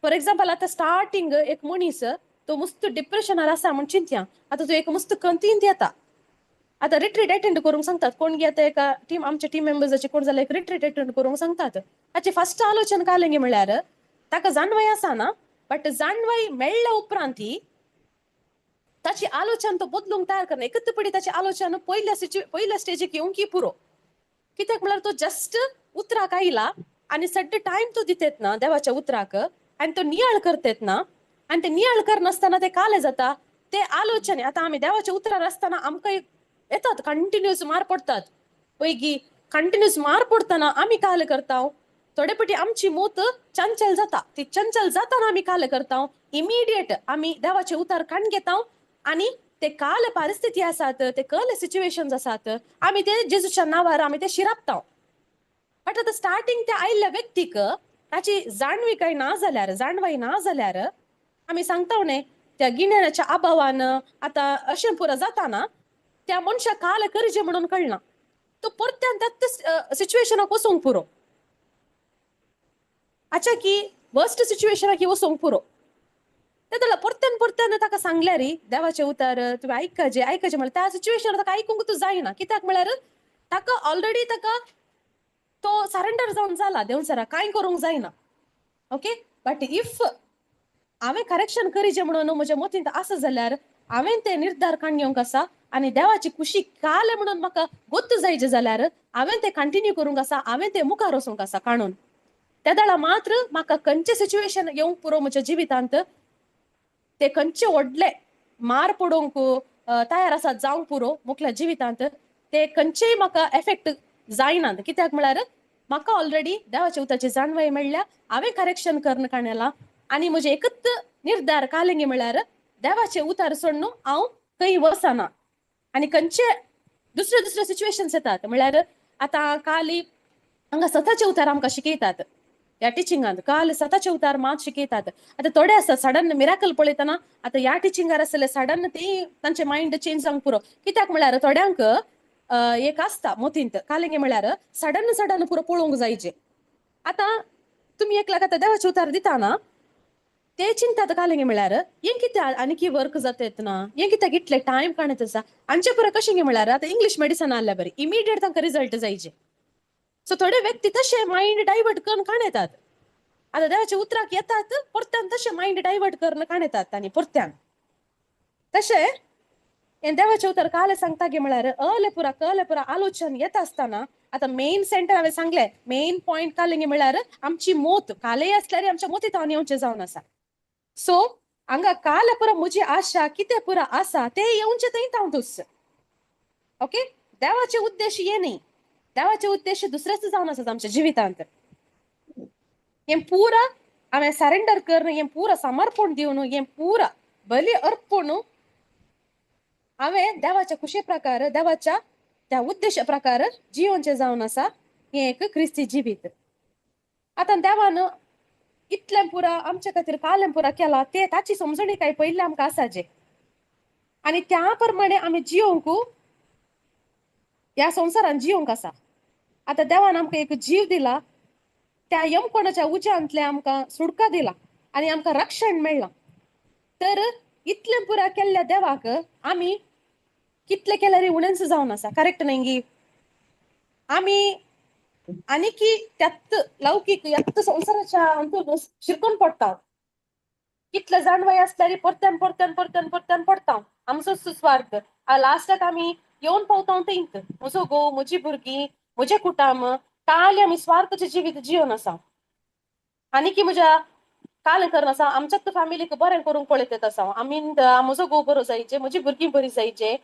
फॉर एग्जाम्पल आतां स्टार्टींग एक मनीस तो मस्त डिप्रेशनार आसा म्हूण चिंतया, आतां तो एक मस्त कंतींत येता, आतां रिट्रीट अटेंड करूंक सांगतात कोण गे, आतां एका टीम आमच्या टीम मेंबर्साचे कोण जाल्यार एक रिट्रीट अटेंड करूंक सांगतात. हाची फर्स्ट आलोचना कालेंगे म्हळ्यार ताका जाणवाय आसा ना, बट जाणवाय मेळ्ळ्या उपरांत ही ताची आलोचना तो बदलूंक तयार करना. एकत्रपणी ताची आलोचना पयल्या स्टेजीक येवंक की पुरो, कित्याक म्हळ्यार तो जस्ट उतराक आयला आनी सड्डे टायम तो दितेत ना देवाच्या उतराक आनी तो नियाळ करतेत ना आनी ते नियाळ करनासतना ते काले जाता ते आलोचने. आतां आमी देवाच्या उतरार आसतना आमकां येतात कंटिन्युअस मार पडटात, पयगी कंटिन्युअस मार पडटना आमी काले करता, थोडे पटी आमची मोत चंचल जाता, ती चंचल जाताना आमी काले करता, इमिडिएट आमी देवाचे उतार काण घेता आनी ते काल परिस्थिती आसात ते कल सिच्युएशन आसात आमी ते जेजूच्या नांवार आमी ते शिरापता. बट आतां स्टार्टींग त्या आयिल्ल्या व्यक्तीक ताची जाणविकाय ना जाल्यार, जाणवाय ना जाल्यार आमी सांगता न्ही त्या गिन्यानाच्या अभावान आतां अशें पुरो जाता ना त्या मनशाक काल करचें म्हणून कळना, तो परत्यान त्याच सिच्युएशनाक वचूंक पुरो, आच्या की वर्स्ट सिच्युएशनाक वचूंक पुरो. ते परत्यान परत्यान ताका सांगल्यार देवाचें उतर तुवें आयकचें आयकचें म्हळ्यार त्या सिच्युएशनार ताका आयकूंक तूं जायना, कित्याक म्हळ्यार ताका ऑलरेडी ताका तो सरेंडर जावन जाला देवसरा, कांय करूंक जायना. ओके, बट if हांवें करेक्शन करीचें म्हणून म्हज्या मतींत आसा जाल्यार हांवें ते निर्धार काण घेवंक आसा आनी देवाची खुशी काले म्हणून म्हाका गोत्त जायचें जाल्यार हांवें तें कंटिन्यू करूंक आसा, हांवें तें मुखार वचूंक आसा काणून. त्या वेळार मात्र म्हाका खंयचें सिच्युएशन येवंक पुरो म्हज्या जिवितांत, ते खंयचे व्हडले मार पडोवंक तयार आसात जावंक पुरो मुखल्या जिवितांत, ते खंयचेय म्हाका एफेक्ट जायनात, कित्याक म्हळ्यार म्हाका ऑलरेडी देवाच्या उतराची जाणवाय मेळ्ळ्या, हांवें करेक्शन करून काणला आनी म्हजें एकच निर्धार कालेंगे म्हळ्यार देवाचे उतार सोडून हांव खंय वचना. आनी खंयचे दुसरे दुसरे सिच्युएशन्स येतात म्हळ्यार आतां काली हांगा सताचे उतार आमकां शिकयतात ह्या टिचिंगांत, काल सताचे उतार मात शिकयतात. आतां थोडे आसतात सडन मिराकल पळयतना आतां ह्या टिचिंगार आसले सडन ती तांचे मायंड चेंज जावंक पुरो, कित्याक म्हळ्यार थोड्यांक एक आसता मोतींत कालेंगे म्हळ्यार सडन सडन पुरो पळोवंक जायचे. आतां तुमी एकल्याक आतां देवाचे उतार दिताना ते चिंतात कालेंगे म्हळ्यार हें कित्याक आनी वर्क जाता ना, हें कित्याक इतले टायम काडत आसा हांचे पुरो कशें गे म्हळ्यार आतां इंग्लीश मेडिसन आसल्या बरी इमिडिएट तांकां रिजल्ट जायचे. सो थोडे व्यक्ती तशे मायंड डायवर्ट करून काण येतात, आतां देवाच्या उतराक येतात परत्यान तशे मायंड डायवर्ट करून काण येतात आनी परत्यान तशें हें देवाचें उतर काल सांगता गे म्हळ्यार अले पुरा कले पुरा आलोचन येता आसतना आतां मेन सेंटर हांवें सांगलें मेन पॉयंट काल म्हळ्यार आमची मोत कालय आसल्यार आमच्या मोतीत हांव येवचें जावन आसा. सो हांगा काल पुरा म्हजी आशा कितें पुरा आसा तें येवचें थंय तांतूच. ओके, देवाचे उद्देश हे न्ही, देवाचे उद्देश दुसरेच जावन आसात आमच्या जिवितांत. हें पुरा हांवें सरेंडर करून हें पुरा समर्पण दिवन हें पुरा बली अर्पण हांवें देवाच्या खुशे प्रकार देवाच्या त्या उद्देशा प्रकार जियोवचें जावन आसा हें एक क्रिस्ती जिवीत. आतां देवान इतलें पुरा आमच्या खातीर कालें पुरा केला ते ताची समजणी काय पयलीं आमकां आसाचे आनी त्या प्रमाणे आमी जियोवंक ह्या संवसारान जियोवंक आसा. आतां देवान आमकां एक जीव दिला, त्या यमकोणाच्या उज्यांतलें आमकां सुटका दिला आनी आमकां रक्षण मेळ्ळां. तर इतलें पुरा केल्ल्या देवाक आमी कितलें केल्यार उणेंच जावन आसा, करेक्ट न्ही गी? आमी आनीकी त्यात लौकीक ह्यात संवसाराच्या हातून शिरकून पडटा, कितले जाणवाय आसल्यार परत्यान परत्यान परत्यान परत्यान पडटा आमचो सुस्वार्थ. लास्टाक आमी येवन पावता थंयत म्हजो घोव, म्हजी भुरगीं, म्हजें कुटुंब, काल आमी स्वार्थाचें जिवीत जिवन आसा. आनी की म्हज्या काल करना आसा आमच्याच फॅमिलीक बरें करूंक पळयत आसा आमी, म्हजो घोव बरो जायचे, म्हजी भुरगीं बरी जायचे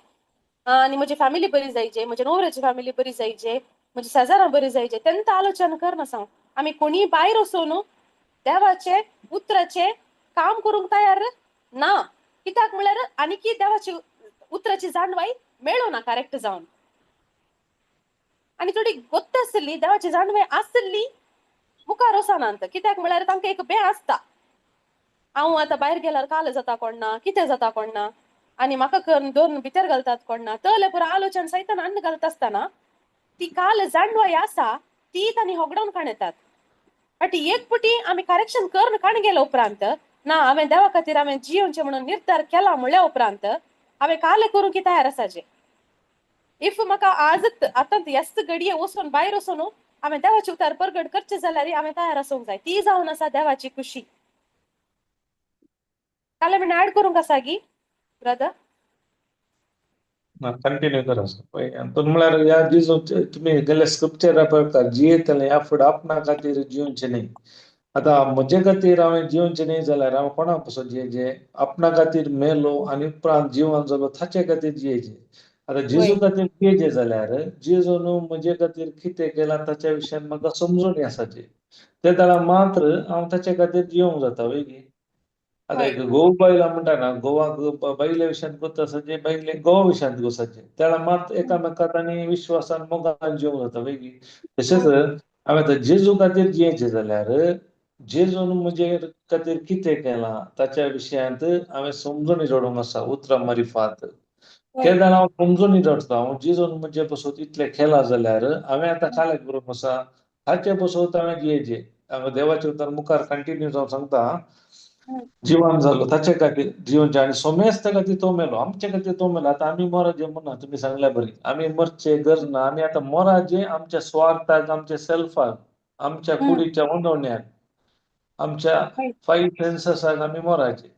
आनी म्हजी फॅमिली बरी जायचे, म्हज्या नवऱ्याची फॅमिली बरी जायचे, म्हजी शेजारां बरी जायचे, तेंच आलोचन करना आसा. आमी कोणीय भायर वचून देवाचे उतराचें काम करूंक तयार ना, कित्याक म्हळ्यार आनीकी देवाची उतराची जाणवाय मेळना करेक्ट जावन. आनी थोडी गोत्त आसली देवाची जाणवाय आसली मुखार वचनात. कित्याक म्हळ्यार तांकां एक भंय आसता, हांव आतां भायर गेल्यार काल जाता कोण ना, कितें जाता कोण ना, आनी म्हाका करून धरून भितर घालतात कोण ना. तले पुरो आलोचन सयतान अन्न घालता आसतना ती काल जाणवाय आसा ती तांणी होगडावन काण येतात. बट एक पुटी आमी करेक्शन करून काण गेल्या उपरांत ना हांवें देवा खातीर हांवें जियोवचें म्हणून निर्धार केला म्हणल्या उपरांत हांवें काले करूंक की तयार आसाचें. If म्हाका आजच आतां येस्त घडये वचून भायर वचून हांवें देवाचे उतार परगट करचें जाल्यार हांवें तयार आसूंक जाय. ती जावन आसा देवाची खुशी. काल म्हण ऍड करूंक आसा गी ब्रदर? ना, कंटिन्यू करा. पळय हातून म्हळ्यार ह्या जेजू तुमी गेले स्क्रिप्चरा प्रकार जियेतले ह्या फुडें आपणा खातीर जिवचें न्ही. आतां म्हजे खातीर हांवें जिवचें न्ही जाल्यार हांव कोणा पासून जियेचें? आपणा खातीर मेलो आनी उपरांत जिवन जालो ताचे खातीर जियेचें. आतां जेजू खातीर जियेचें जाल्यार जेजू न्हू म्हजे खातीर कितें केलां ताच्या विशयान म्हाका समजून आसाचें, ते जाल्यार मात्र हांव ताचे खातीर जिवंक जाता वय. आतां एक गोव बायलां म्हणटा ना, गोवाक बायले विशयांत गोत आसाचे, बायले गोवा विशयांत गोसाचे, तेणा मात एकामेकांत आनी विश्वासान मोगान जिवंक जाता वय. तशेंच हांवें आतां जेजू खातीर जियेचें जाल्यार जेजून म्हजे खातीर कितें केलां ताच्या विशयांत हांवें समजणी जोडूंक आसा उतरां मारिफात. केन्ना हांव समजणी जोडटा, हांव जेजून म्हजे पासत इतलें केलां जाल्यार हांवें आतां कालें करूंक आसा, ताचे पासत हांवें जियेचें. हांव देवाचें उतर मुखार कंटिन्यू जावन सांगता, जिवन जालो ताचे खातीर जिवनचें आनी सोमेस्त खातीर तो मेलो, आमचे खातीर तो मेलो. आतां आमी मराजे म्हणना, तुमी सांगल्या बरी आमी मरचे गरज ना. आमी आतां मराजे आमच्या स्वार्थाक, आमच्या सेल्फाक, आमच्या कुडीच्या वंदवण्याक, आमच्या फायव सेन्ससाक आमी मराजे.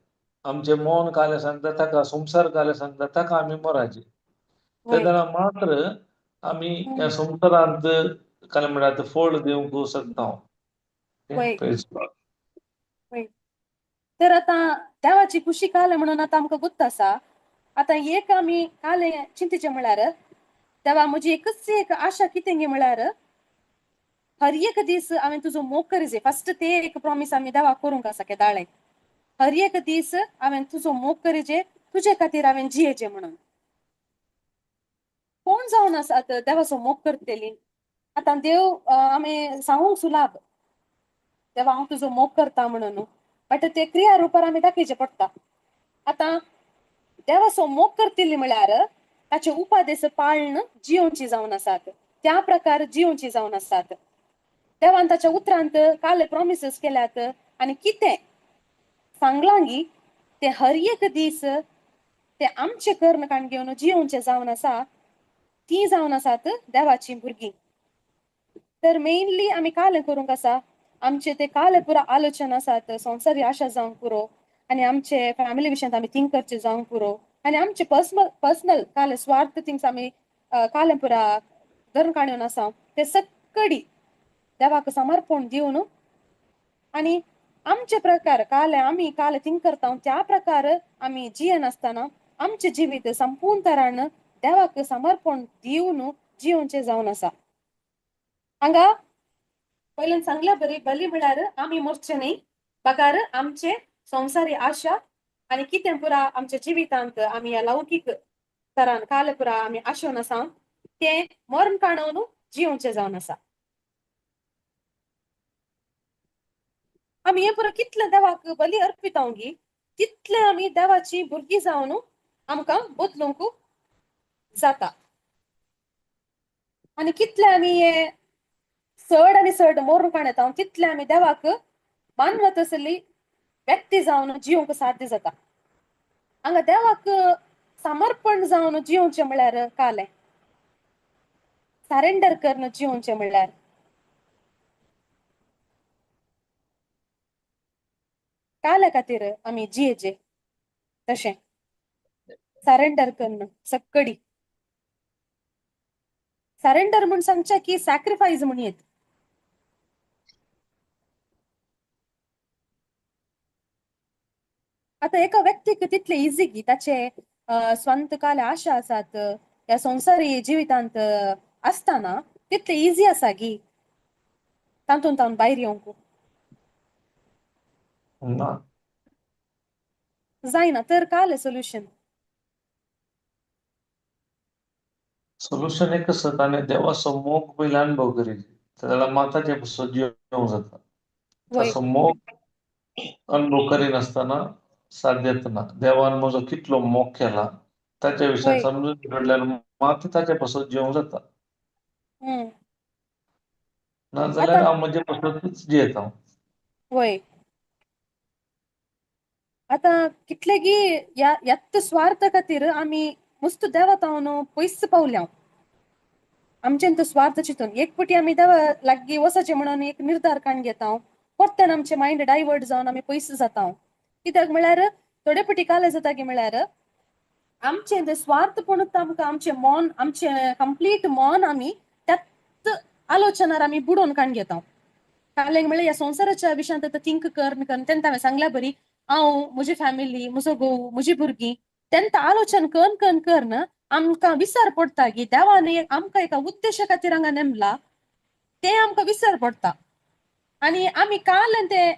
आमचें मन कालें सांगता ताका, संवसार कालें सांगता ताका आमी मराजे. तेन्ना मात्र आमी ह्या संवसारांत कालें म्हणल्यार फळ दिवंक शकता. तर आतां देवाची खुशी काल म्हणून आतां आमकां गुत्त आसा. आतां एक आमी काले चिंतीचें म्हळ्यार देवा म्हजी एकच एक आशा कितें गे म्हळ्यार हर एक दीस हांवें तुजो मोग करी जाय. फस्ट ते एक प्रॉमीस आमी देवाक करूंक आसा केदाळें, हर एक दीस हांवें तुजो मोग करीजे, तुजे खातीर हांवें जियेचें म्हणून. कोण जावन आसात देवाचो मोग करतली? आतां देव आमी सांगूंक सुलाभ देवा हांव तुजो मोग करता म्हणून, बट ते क्रिया रुपार आमी दाखयचे पडटा. आतां देवाचो मोग करतली म्हळ्यार ताचे उपादेश पाळण जियोवची जावन आसात, त्या प्रकार जियोवची जावन आसात. देवान ताच्या उतरांत काल प्रॉमिसीस केल्यात आनी कितें सांगलां गी ते हर एक दीस ते आमचे कर्ण काण घेवन जियोवचे जावन आसा, ती जावन आसात देवाची भुरगीं. तर मेनली आमी कालें करूंक आसा, आमचे ते काले पुरो आलोचन आसात संवसारी आशा जावंक पुरो, आनी आमचे फॅमिली विशयांत आमी थिंक करचे जावंक पुरो, आनी आमचे पर्सनल पर्सनल काले स्वार्थ थिंग्स आमी काले पुरा धरून काडून आसा ते सक्कडी देवाक समर्पण दिवन आनी आमचे प्रकार काले आमी काले थिंक करता त्या प्रकार आमी जियेनासतना आमचें जिवीत संपूर्ण तरान देवाक समर्पण दिवन जियोवचें जावन आसा. हांगा पयल्यान सांगल्या बरी बली म्हळ्यार आमी मरचें न्ही, बगार आमचे संवसारी आशा आनी कितें पुरा आमच्या जिवितांत आमी ह्या लौकीक तरान काल पुरा आमी आशोवन आसा तें मरण काणून जियोवचें जावन आसा. आमी हें पुरा कितलें देवाक बली अर्पिता गी तितलें आमी देवाची भुरगीं जावन आमकां बदलूंक जाता. आनी कितलें आमी हे चड आनी चड मोरून काण येता तितलें आमी देवाक मानवत आसली व्यक्ती जावन जिवंक साध्य जाता. हांगा देवाक समर्पण जावन जिवचें म्हळ्यार कालें सरेंडर करून जिवचें म्हळ्यार काल्या खातीर आमी जियेचे तशें सरेंडर करून सक्कडी सरेंडर म्हूण सांगचें की सॅक्रिफायस म्हण येत. आतां एका व्यक्तीक तितले इजी की ताचे स्वंत काले आशा आसात ह्या संवसारी जिवितांत आसतना तितले इजी आसा गी तातूंत तावन भायर येवंक ना जायना. तर कालें सोल्युशन? सोल्युशन एकच आसा, ताणें देवाचो मोग पयलीं अनुभव करीत जाल्यार माताचे पासून जिवंक जाता. वय. तसो मोग अनुभव करिनासतना साध्यत ना. देवान म्हजो कितलो मोग केला ताच्या विशयान वय. समजून घडल्यार मात ताचे पासत जिवंक जाता. नाजाल्यार आतां हांव म्हजे पासतूच जियेता. वय. आतां कितलेगी ह्या ह्याच स्वार्थ खातीर आमी मस्त देवा तावन पयस पावल्या. आमच्यान तो स्वार्थ चिंतून एक पटी आमी देवा लागीं वचचें म्हणून एक निर्धार काडून घेता, परत्यान आमचें मायंड डायवर्ट जावन आमी पयस जाता. कित्याक म्हळ्यार थोडे पटी काले जाता की म्हळ्यार आमचें तें स्वार्थपणूच आमकां आमचें मन, आमचें कंप्लीट मन आमी त्याच आलोचनार आमी बुडोवन काडून घेता. कालें म्हळ्यार ह्या संवसाराच्या विशयांत आतां थिंक कर तेन्ना हांवें सांगल्या बरी, हांव, म्हजी फॅमिली, म्हजो घोव, म्हजी भुरगीं, तेंत आलोचन करून करून करून आमकां विसर पडटा की देवान आमकां एका उद्देशा खातीर हांगा नेमला, तें आमकां विसर पडटा. आनी आमी काल ते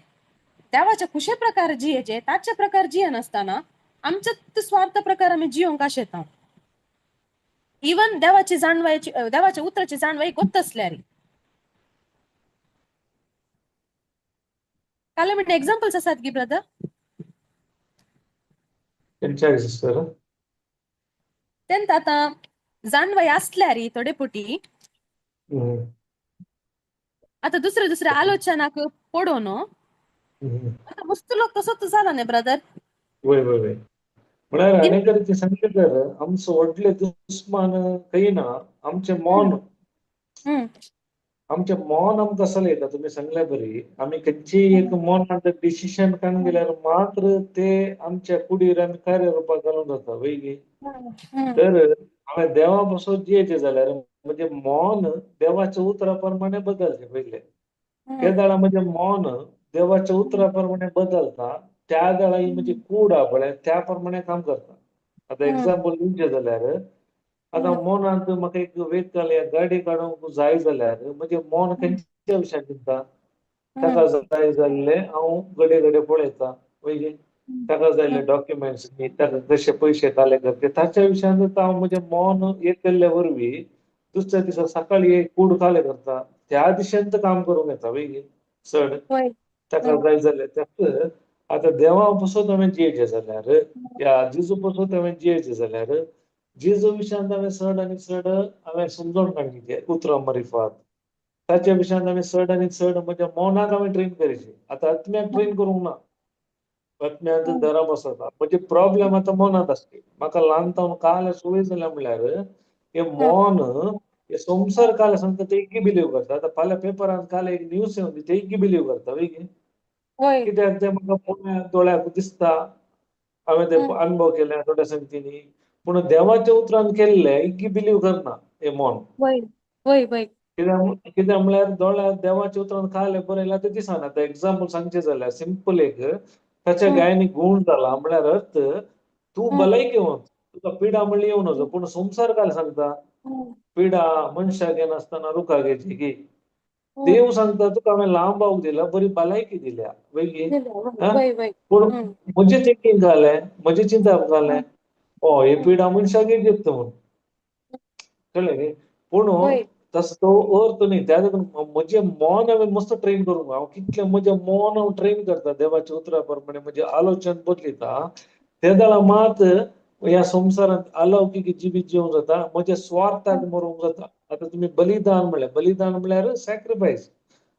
देवाच्या खुशे प्रकार जियेचे ताचे प्रकार जियेनासतना आमच्याच स्वार्थ प्रकार आमी जियोंक आशेता. इवन देवाची जाणवायची, देवाच्या उतराची जाणवाय गोत आसल्यार. काल म्हणटा एग्जाम्पल्स आसात की ब्रदर? खंयच्या सिस्टर? तेंत आतां जाणवाय आसल्यार थोडे पुटी आतां दुसरे दुसरे आलोचनाक पडोवन आतां मस्त लोक तसोच जाला न्ही ब्रदर? वय वय वय. म्हळ्यार अनेक ते सांगले तर आमचो व्हडले दुस्मान खंय ना, आमचें मन. आमचें मन आमकां चलयता. तुमी सांगल्या बरी, आमी खंयचीय एक मनांत डिसिशन काडून गेल्यार मात्र ते आमच्या कुडीर आमी कार्य रुपाक घालूंक जाता. वय गी? तर हांवें देवा पासून जियेचें जाल्यार म्हजें मन देवाच्या उतरा प्रमाणे बदलचें पयलें. त्या वेळार म्हजें मन देवाच्या उतरा प्रमाणे बदलता, त्या वेळार ही म्हजी कूड आहा पळय त्या प्रमाणे काम करता. आतां एग्जाम्पल दिवचें जाल्यार आतां मनांत म्हाका एक व्हेकल या गाडी काडूंक जाय जाल्यार म्हजें मन खंयच्या विशयान चिंतता, ताका जाय जाल्लें हांव घडये घडये पळयता. वय, ताका जाल्ले डॉक्युमेंट्स, ताका कशे पयशे काले करचे ताच्या विशयान हांव म्हजें मन एक केल्ले वरवीं दुसऱ्या दिसा सकाळी एक कूड काले करता, त्या दिशेन काम करूंक येता. वय, चड ताका जाय जाल्यार. त्याच आतां देवा पसत हांवें जियेचें जाल्यार या जेजू पसत हांवें जियेचें जाल्यार जेजू विशयांत हांवें चड आनी चड हांवें समजोन काडची उतरां मारिफात, ताच्या विशयांत हांवें चड आनी चड म्हज्या मनाक हांवें ट्रेन करची. आतां आत्म्याक ट्रेन करूंक ना, आत्म्यांत दरा बसता. म्हजे प्रॉब्लेम आतां मनांत आसली. म्हाका ल्हान तावन काल संवय जाल्या म्हणल्यार हे मन हे संवसार काल सांगता तेगी बिलीव करता. आतां फाल्यां पेपरांत काल एक न्यूज येवन तेगी बिलीव करता. वय, कित्याक तें म्हाका दोळ्याक दिसता, हांवें ते अनुभव केले थोड्या संगतींनी. पूण देवाच्या उतरान केल्ले इग्गी बिलीव करना हे मन. कित्याक कित्याक म्हणल्यार दोळ्या देवाच्या उतरान काल बरयला तें दिसना. आतां एग्जाम्पल सांगचें जाल्यार सिंपल एक, ताच्या गायनी गूण जाला म्हणल्यार अर्थ तूं भलायकी वच, तुका पिडा म्हणली येवन वचो. पूण संवसार काल सांगता पिडा मनशाक येनासतना रुखाक येची की. देव सांगता तुका हांवें लांब आवक दिला, बरी भलायकी दिल्या. वय, पूण म्हजें थिंकींग जालें, म्हजें चिंतप जालें, ओ हे पिडा मनशाक येत म्हूण, कळ्ळें न्ही? पूण तसो तो अर्थ न्ही. त्या देखून म्हजें मन हांवें मस्त ट्रेन करूंक, हांव कितलें म्हजें मन हांव ट्रेन करता देवाच्या उतरा प्रमाणे, म्हजें आलोचन बदलिता, ते वेळार मात ह्या संवसारांत अलौकीक जिवीत जिवंक जाता, म्हज्या स्वार्थाक मरूंक जाता. आतां तुमी बलिदान म्हणलें, बलिदान म्हणल्यार सॅक्रिफायस.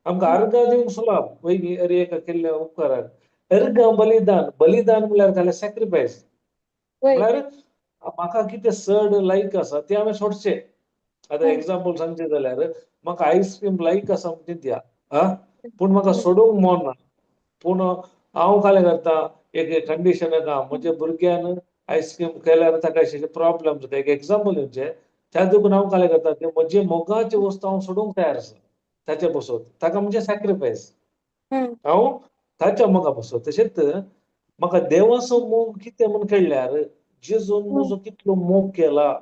आमकां अर्घां दिवंक सुलाभ वय, अरे एका केल्ल्या उपकाराक अर्घां बलिदान. बलिदान म्हणल्यार जाल्यार सॅक्रिफायस म्हणल्यार म्हाका कितें चड लायक आसा तें हांवें सोडचें. आतां एग्जाम्पल सांगचें जाल्यार म्हाका आयस्क्रीम लायक आसा म्हण चिंतया, आं, पूण म्हाका सोडूंक मन ना. पूण हांव कालें करता, एक कंडिशन येता म्हज्या भुरग्यान आयस्क्रीम केल्यार ताका अशें प्रॉब्लम जाता. एक एग्जाम्पल दिवचें, त्या देखून हांव कालें करता ते म्हजे मोगाची वस्तू हांव सोडूंक तयार आसा ताच्या बसत, ताका म्हणजे सॅक्रिफायस हांव ताच्या मोगा बसत. तशेंच म्हाका देवाचो मोग कितें म्हूण कळ्ळ्यार, जेजून म्हजो कितलो मोग केला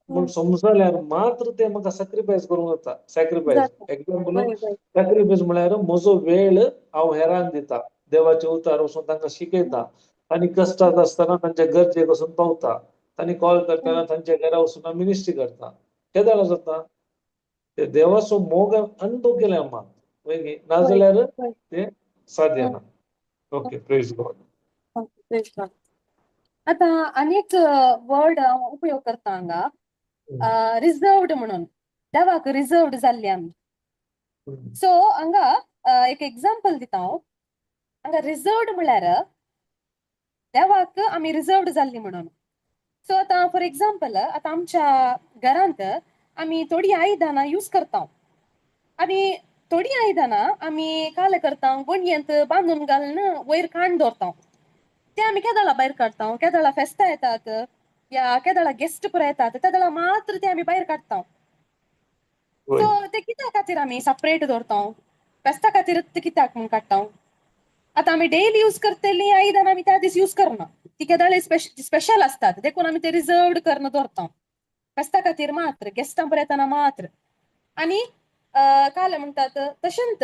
म्हूण समजल्यार मात्र ते म्हाका सॅक्रिफायस करूंक जाता. सॅक्रिफायस एग्जाम्पल, सॅक्रिफायस म्हळ्यार म्हजो वेळ हांव हेरांक दिता, देवाचे उतार वचून तांकां शिकयता आनी कश्टांत आसतना तांच्या गरजेक वचून पावता, तांणी कॉल करतना तांच्या घरा वचून मिनिस्ट्री करता. केदाळा जाता ते देवाचो मोग अनुभव केल्या मात. वय वय नाजाल्यार वय ते साध्य ना. Okay, praise God. Praise God. आतां आनी एक वर्ड हांव उपयोग करता हांगा, रिजर्वड म्हणून. देवाक रिजर्वड जाल्ली आमी. सो हांगा एक एग्जाम्पल दिता हांव. हांगा रिजर्वड म्हळ्यार देवाक आमी रिजर्वड जाल्ली म्हणून. सो आतां फॉर एग्जाम्पल, आतां आमच्या घरांत आमी थोडीं आयदनां यूज करता आनी थोडीं आयदनां आमी काले करता, गोणयेंत बांदून घालून वयर काण दवरता. ते आमी केदळा भायर काडटा, केदळा फेस्तां येतात या केदळा गेस्ट पुरा येतात, त्या वेळा मात्र ते आमी भायर काडटा. सो ते कित्या खातीर आमी सपरेट दवरता? फेस्ता खातीर ते कित्याक म्हूण काडटा? आतां आमी डेली यूज करतली आयदनां आमी त्या दीस यूज करना, ती केदळे स्पेशल आसतात, देखून आमी ते रिजर्वड करून दवरता फेस्ता खातीर मात्र, गेस्टां पुरा येतना मात्र. आनी काल म्हणटात तशेंच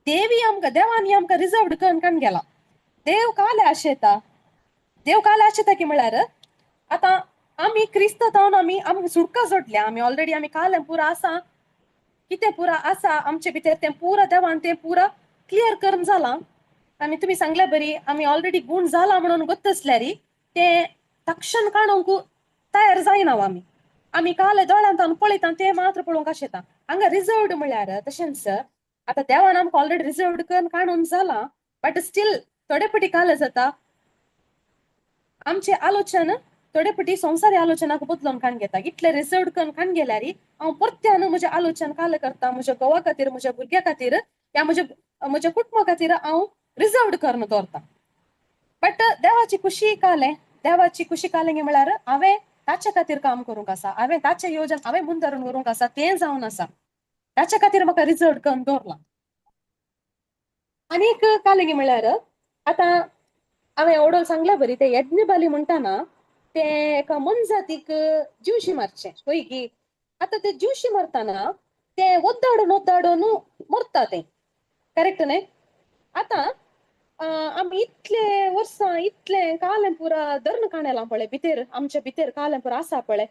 देवी आमकां, देवांनी आमकां रिजर्वड करून काण गेला. देव काले आशेता, देव काले आशेता की म्हळ्यार आतां आमी क्रिस्त जावन आमी आमकां सुटका जोडल्या, आमी ऑलरेडी आमी काले पुरा आसा, कितें पुरा आसा आमचे भितर तें पुरा देवान तें पुरा क्लियर करून जालां. आनी तुमी सांगल्या बरी आमी ऑलरेडी गूण जाला म्हणून गोत्त आसल्यार तें तक्षण काडूंक तयार जायना. आमी आमी काले दोळ्यांत पळयता तें मात्र पळोवंक आशेता. हांगा रिजर्वड म्हळ्यार तशेंच आतां देवान आमकां ऑलरेडी रिजर्वड करून काडून जालां, बट स्टील थोडे पटी काले जाता आमचे आलोचन थोडे पटी संवसारी आलोचनाक बदलून काण घेता. इतले रिजर्वड करून काण गेल्यार हांव परत्यान म्हजें आलोचन काले करता, म्हज्या घोवा खातीर, म्हज्या भुरग्या खातीर या म्हज्या म्हज्या कुटुंबा खातीर हांव रिजर्वड करून दवरता. बट देवाची खुशी कालें, देवाची खुशी कालें म्हळ्यार हांवें ताच्या खातीर काम करूंक आसा, हांवें ताचें योजन हांवें मुंदारून व्हरूंक आसा, तें जावन आसा, ताच्या खातीर म्हाका रिजर्वड करून दवरलां. आनी एक कालें म्हळ्यार आतां हांवें ओडोल सांगल्या बरी ते यज्ञबाली म्हणटा ना, ते एका मनजातीक जिवशी मारचें पळय की. आतां ते जिवशी मारतना ते ओद्दाडून ओद्दाडून मरता तें, करेक्ट न्हय? आतां आमी इतले वर्सां इतलें कालें पुरा धरून काणेलां पळय, भितर आमच्या भितर कालें पुरा आसा पळय,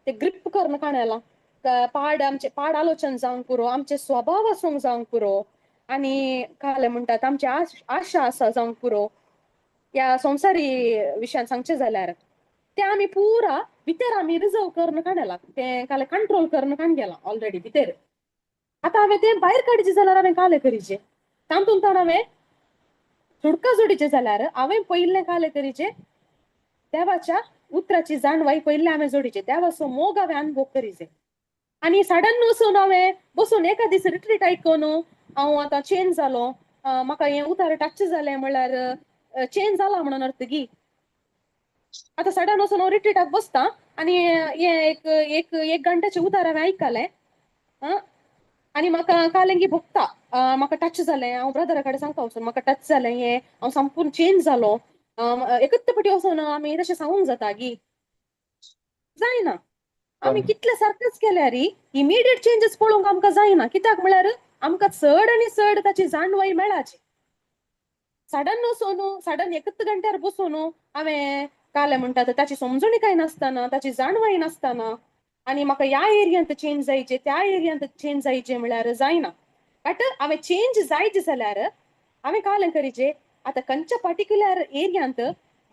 ते ग्रीप करून काणेलां पाड आमचे पाड आलोचन जावंक पुरो, आमचे स्वभाव आसूंक जावंक पुरो, आनी कालें म्हणटात आमची आशा आसा जावंक पुरो. ह्या संवसारी विशयान सांगचें जाल्यार ते आमी पुरा भितर आमी रिजर्व करून काडला, तें कालें कंट्रोल करून काण गेलां ऑलरेडी भितर. आतां हांवें तें भायर काडचें जाल्यार हांवें कालें करीचें, तातूंत हांवें सुटका जोडीचें जाल्यार हांवें पयलें कालें करीचें, देवाच्या उतराची जाणवाय पयलें हांवें जोडीचें, देवाचो मोग हांवें अनुभव करीचें. आनी सडन वचून हांवें बसून एका दीस रिट्रीट आयकून हांव आतां चेंज जालो, म्हाका हें उतार टच जालें म्हळ्यार चेंज जाला म्हणून अर्थ की आतां सडन वचून हांव रिट्रीटाक बसता आनी हें एक एक एक घंट्याचें उतार हांवें आयकलें आनी म्हाका कालें की भोगता, म्हाका टच जालें, हांव ब्रदरा कडेन सांगता वचून म्हाका टच जालें, हें हांव संपूर्ण चेंज जालो. एकच पटी वचून आमी तशें सांगूंक जाता की जायना. आमी कितले सारकेच केल्यार इमिडिएट चेंजीस पळोवंक आमकां जायना, कित्याक म्हळ्यार आमकां चड आनी चड ताची जाणवाय मेळाची. सडन वचून सडन एकच घंट्यार बसून हांवें कालें म्हणटा ताची समजणी काय नासतना, ताची जाणवाय नासतना आनी म्हाका ह्या एरियांत चेंज जायचे त्या एरियांत चेंज जायचे म्हळ्यार जायना. बट हांवें चेंज जायचे जाल्यार हांवें कालें करीचें, आतां खंयच्या पर्टिक्युलर एरियांत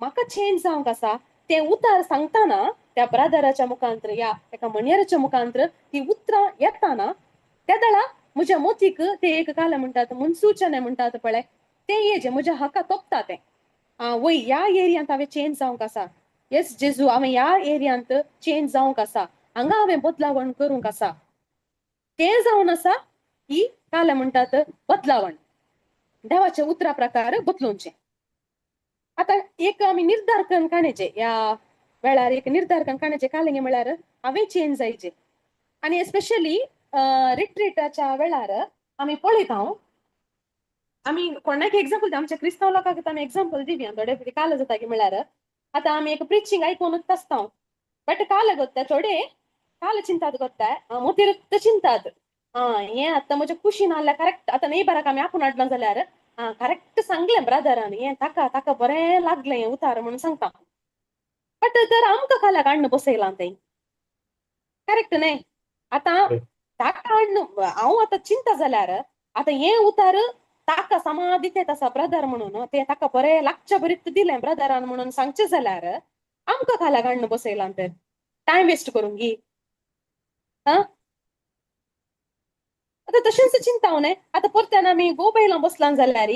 म्हाका चेंज जावंक आसा तें उतार सांगतना त्या ब्रादराच्या मुखांत्र या एका मणयराच्या मुखांत्र ती उतरां येताना त्या दळा म्हज्या मोतीक ते एक कालें म्हणटात मुनसूचने म्हणटात पळय तें येजे म्हज्या हका तोपता तें, आं वय ह्या एरियांत हांवें चेंज जावंक आसा, येस जेजू हांवें ह्या एरियांत चेंज जावंक आसा, हांगा हांवें बदलावण करूंक आसा, तें जावन आसा ही कालें म्हणटात बदलावण, देवाच्या उतरा प्रकार बदलुचें. आतां एक आमी निर्धार करून काडचें, ह्या वेळार एक निर्धार करून काडचें कालें म्हळ्यार हांवें चेंज जायचें. आनी एस्पेशली रिट्रीटाच्या वेळार आमी पळयता, आमी कोणाक एग्जाम्पल आमच्या क्रिस्तांव लोकांक आमी एग्जाम्पल दिवया थोडे काल जाता की म्हळ्यार आतां आमी एक प्रिचींग आयकूनच आसता, बट काल गोत्ता थोडे काल चिंतात गोत्ता मोतीर चिंतात, आं हें आतां म्हज्या कुशीन आहल्यार करेक्ट, आतां नेबराक आमी आपूण हाडलां जाल्यार आं करेक्ट सांगलें ब्रदरान, हें ताका ताका बरें लागलें हें उतार म्हणून सांगता, बट तर आमकां काल्याक हाडून बसयलां तें करेक्ट न्हय. आतां ताका हाडून हांव आतां चिंता जाल्यार आतां हें उतार ताका समा दितेत आसा ब्रदर म्हणून, ते ताका बरें लागच्या बरीत दिलें ब्रदरान म्हणून सांगचें जाल्यार आमकां खाला काडून बसयलां तर टायम वेस्ट करूंक गी. आं, आतां तशेंच चिंता न्हय. आतां परत्यान आमी गोबैलां बसलां जाल्यार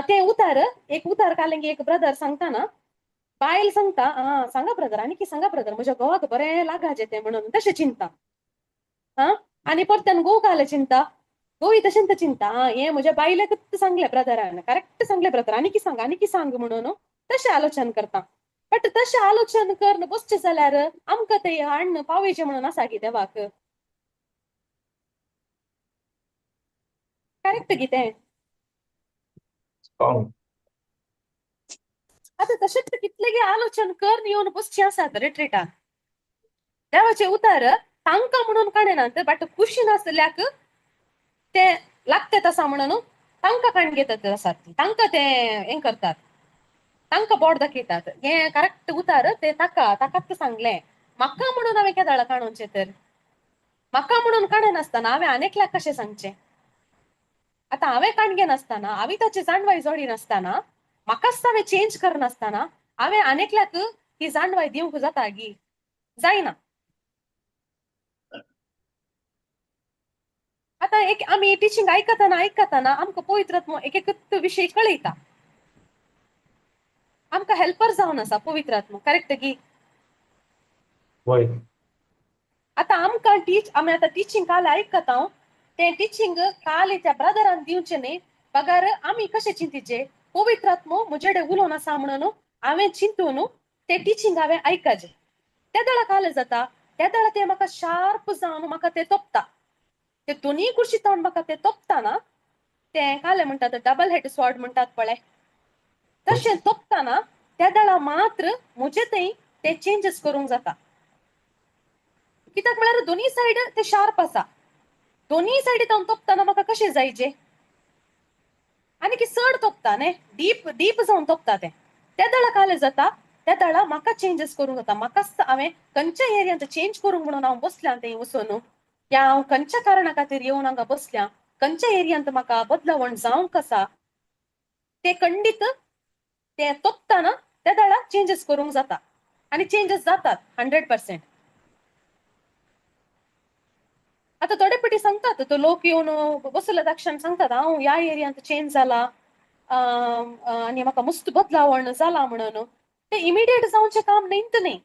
तें उतार एक उतार कालें एक ब्रदर सांगता ना, बायल सांगता, आं सांगा ब्रदर आनी की सांगा ब्रदर म्हज्या घोवाक बरें लागाचें तें म्हणून तशें चिंता. आं, आनी परत्यान घोव कालें चिंता, घोवूय तशेंच चिंता, आं हें म्हज्या बायलेकच सांगलें ब्रदरान, करेक्ट सांगलें ब्रदर, आनी की सांग आनी की सांग म्हणून तशें आलोचन करता. बट तशें आलोचन करून बसचें जाल्यार आमकां तें हाडून पावयचें म्हणून आसा की देवाक. करेक्ट कितें? आतां तशेंच कितलें आलोचन करून येवन बसचें आसात रिट्रिटान. देवाचें उतार तांकां म्हणून काडनात, बट खुशी नासल्याक ते लागतात आसा म्हणून तांकां काडून घेतात आसात, तांकां ते हें करतात, तांकां बोट दाखयतात, हें करेक्ट उतार ते ताका ताकाच सांगलें, म्हाका म्हणून हांवें केदाळा काडूचें तर, म्हाका म्हणून काडनासतना हांवें आनेकल्याक कशें सांगचें? आतां हांवें काडून घेनासतना, हांवें ताची जाणवाय जोडिनासतना, म्हाकाच हांवें चेंज करनासतना हांवें आनेकल्याक ही जाणवाय दिवंक जाता गी? जायना. आतां एक आमी टिचींग आयकतना आयकतना आमकां पवित्र आत्मो एक एकच विशय कळयता, आमकां हेल्पर जावन आसा पवित्र आत्मो, करेक्ट गी? वय. आतां आमकां आमी आतां टिचींग काल आयकता, तें टिचींग काल त्या ब्रदरान दिवचें न्ही, बगार आमी कशें चिंतिचें? पवित्र आत्मो म्हजे कडेन उलोवन आसा म्हणून हांवें चिंतून तें टिचींग हांवें आयकचें. त्या दळा काल जाता, त्या दळा तें म्हाका शार्प जावन म्हाका तें तोपता, ते दोनूय कुशीत म्हाका तें तोपताना तें कालें म्हणटात डबल हेड स्वॉर्ड म्हणटात पळय, तशें तोपताना त्या दळा मात्र म्हजे थंय ते चेंजीस करूंक जाता. कित्याक म्हळ्यार दोनूय सायड ते शार्प आसा, दोनूय सायडी हांव तोपताना म्हाका कशें जायचे आनी की चड तोपता न्ही, डीप डीप जावन तोपता तें, त्या दळा कालें जाता, त्या दळा म्हाका चेंजीस करूंक जाता. म्हाकाच हांवें खंयच्या एरियांत चेंज करूंक म्हणून हांव बसल्यां थंय वचून, या हांव खंयच्या कारणा खातीर येवन हांगा बसल्या, खंयच्या एरियांत म्हाका बदलावण जावंक आसा ते खंडीत ते तोपताना त्या दळा चेंजीस करूंक जाता आनी चेंजीस जातात 100%. आतां थोडे पटी सांगतात तो लोक येवन बसले दाक्षण सांगतात हांव ह्या एरियांत चेंज जाला आनी म्हाका मस्त बदलावण जाला म्हणून, ते इमिडिएट जावचें काम न्ही न्ही.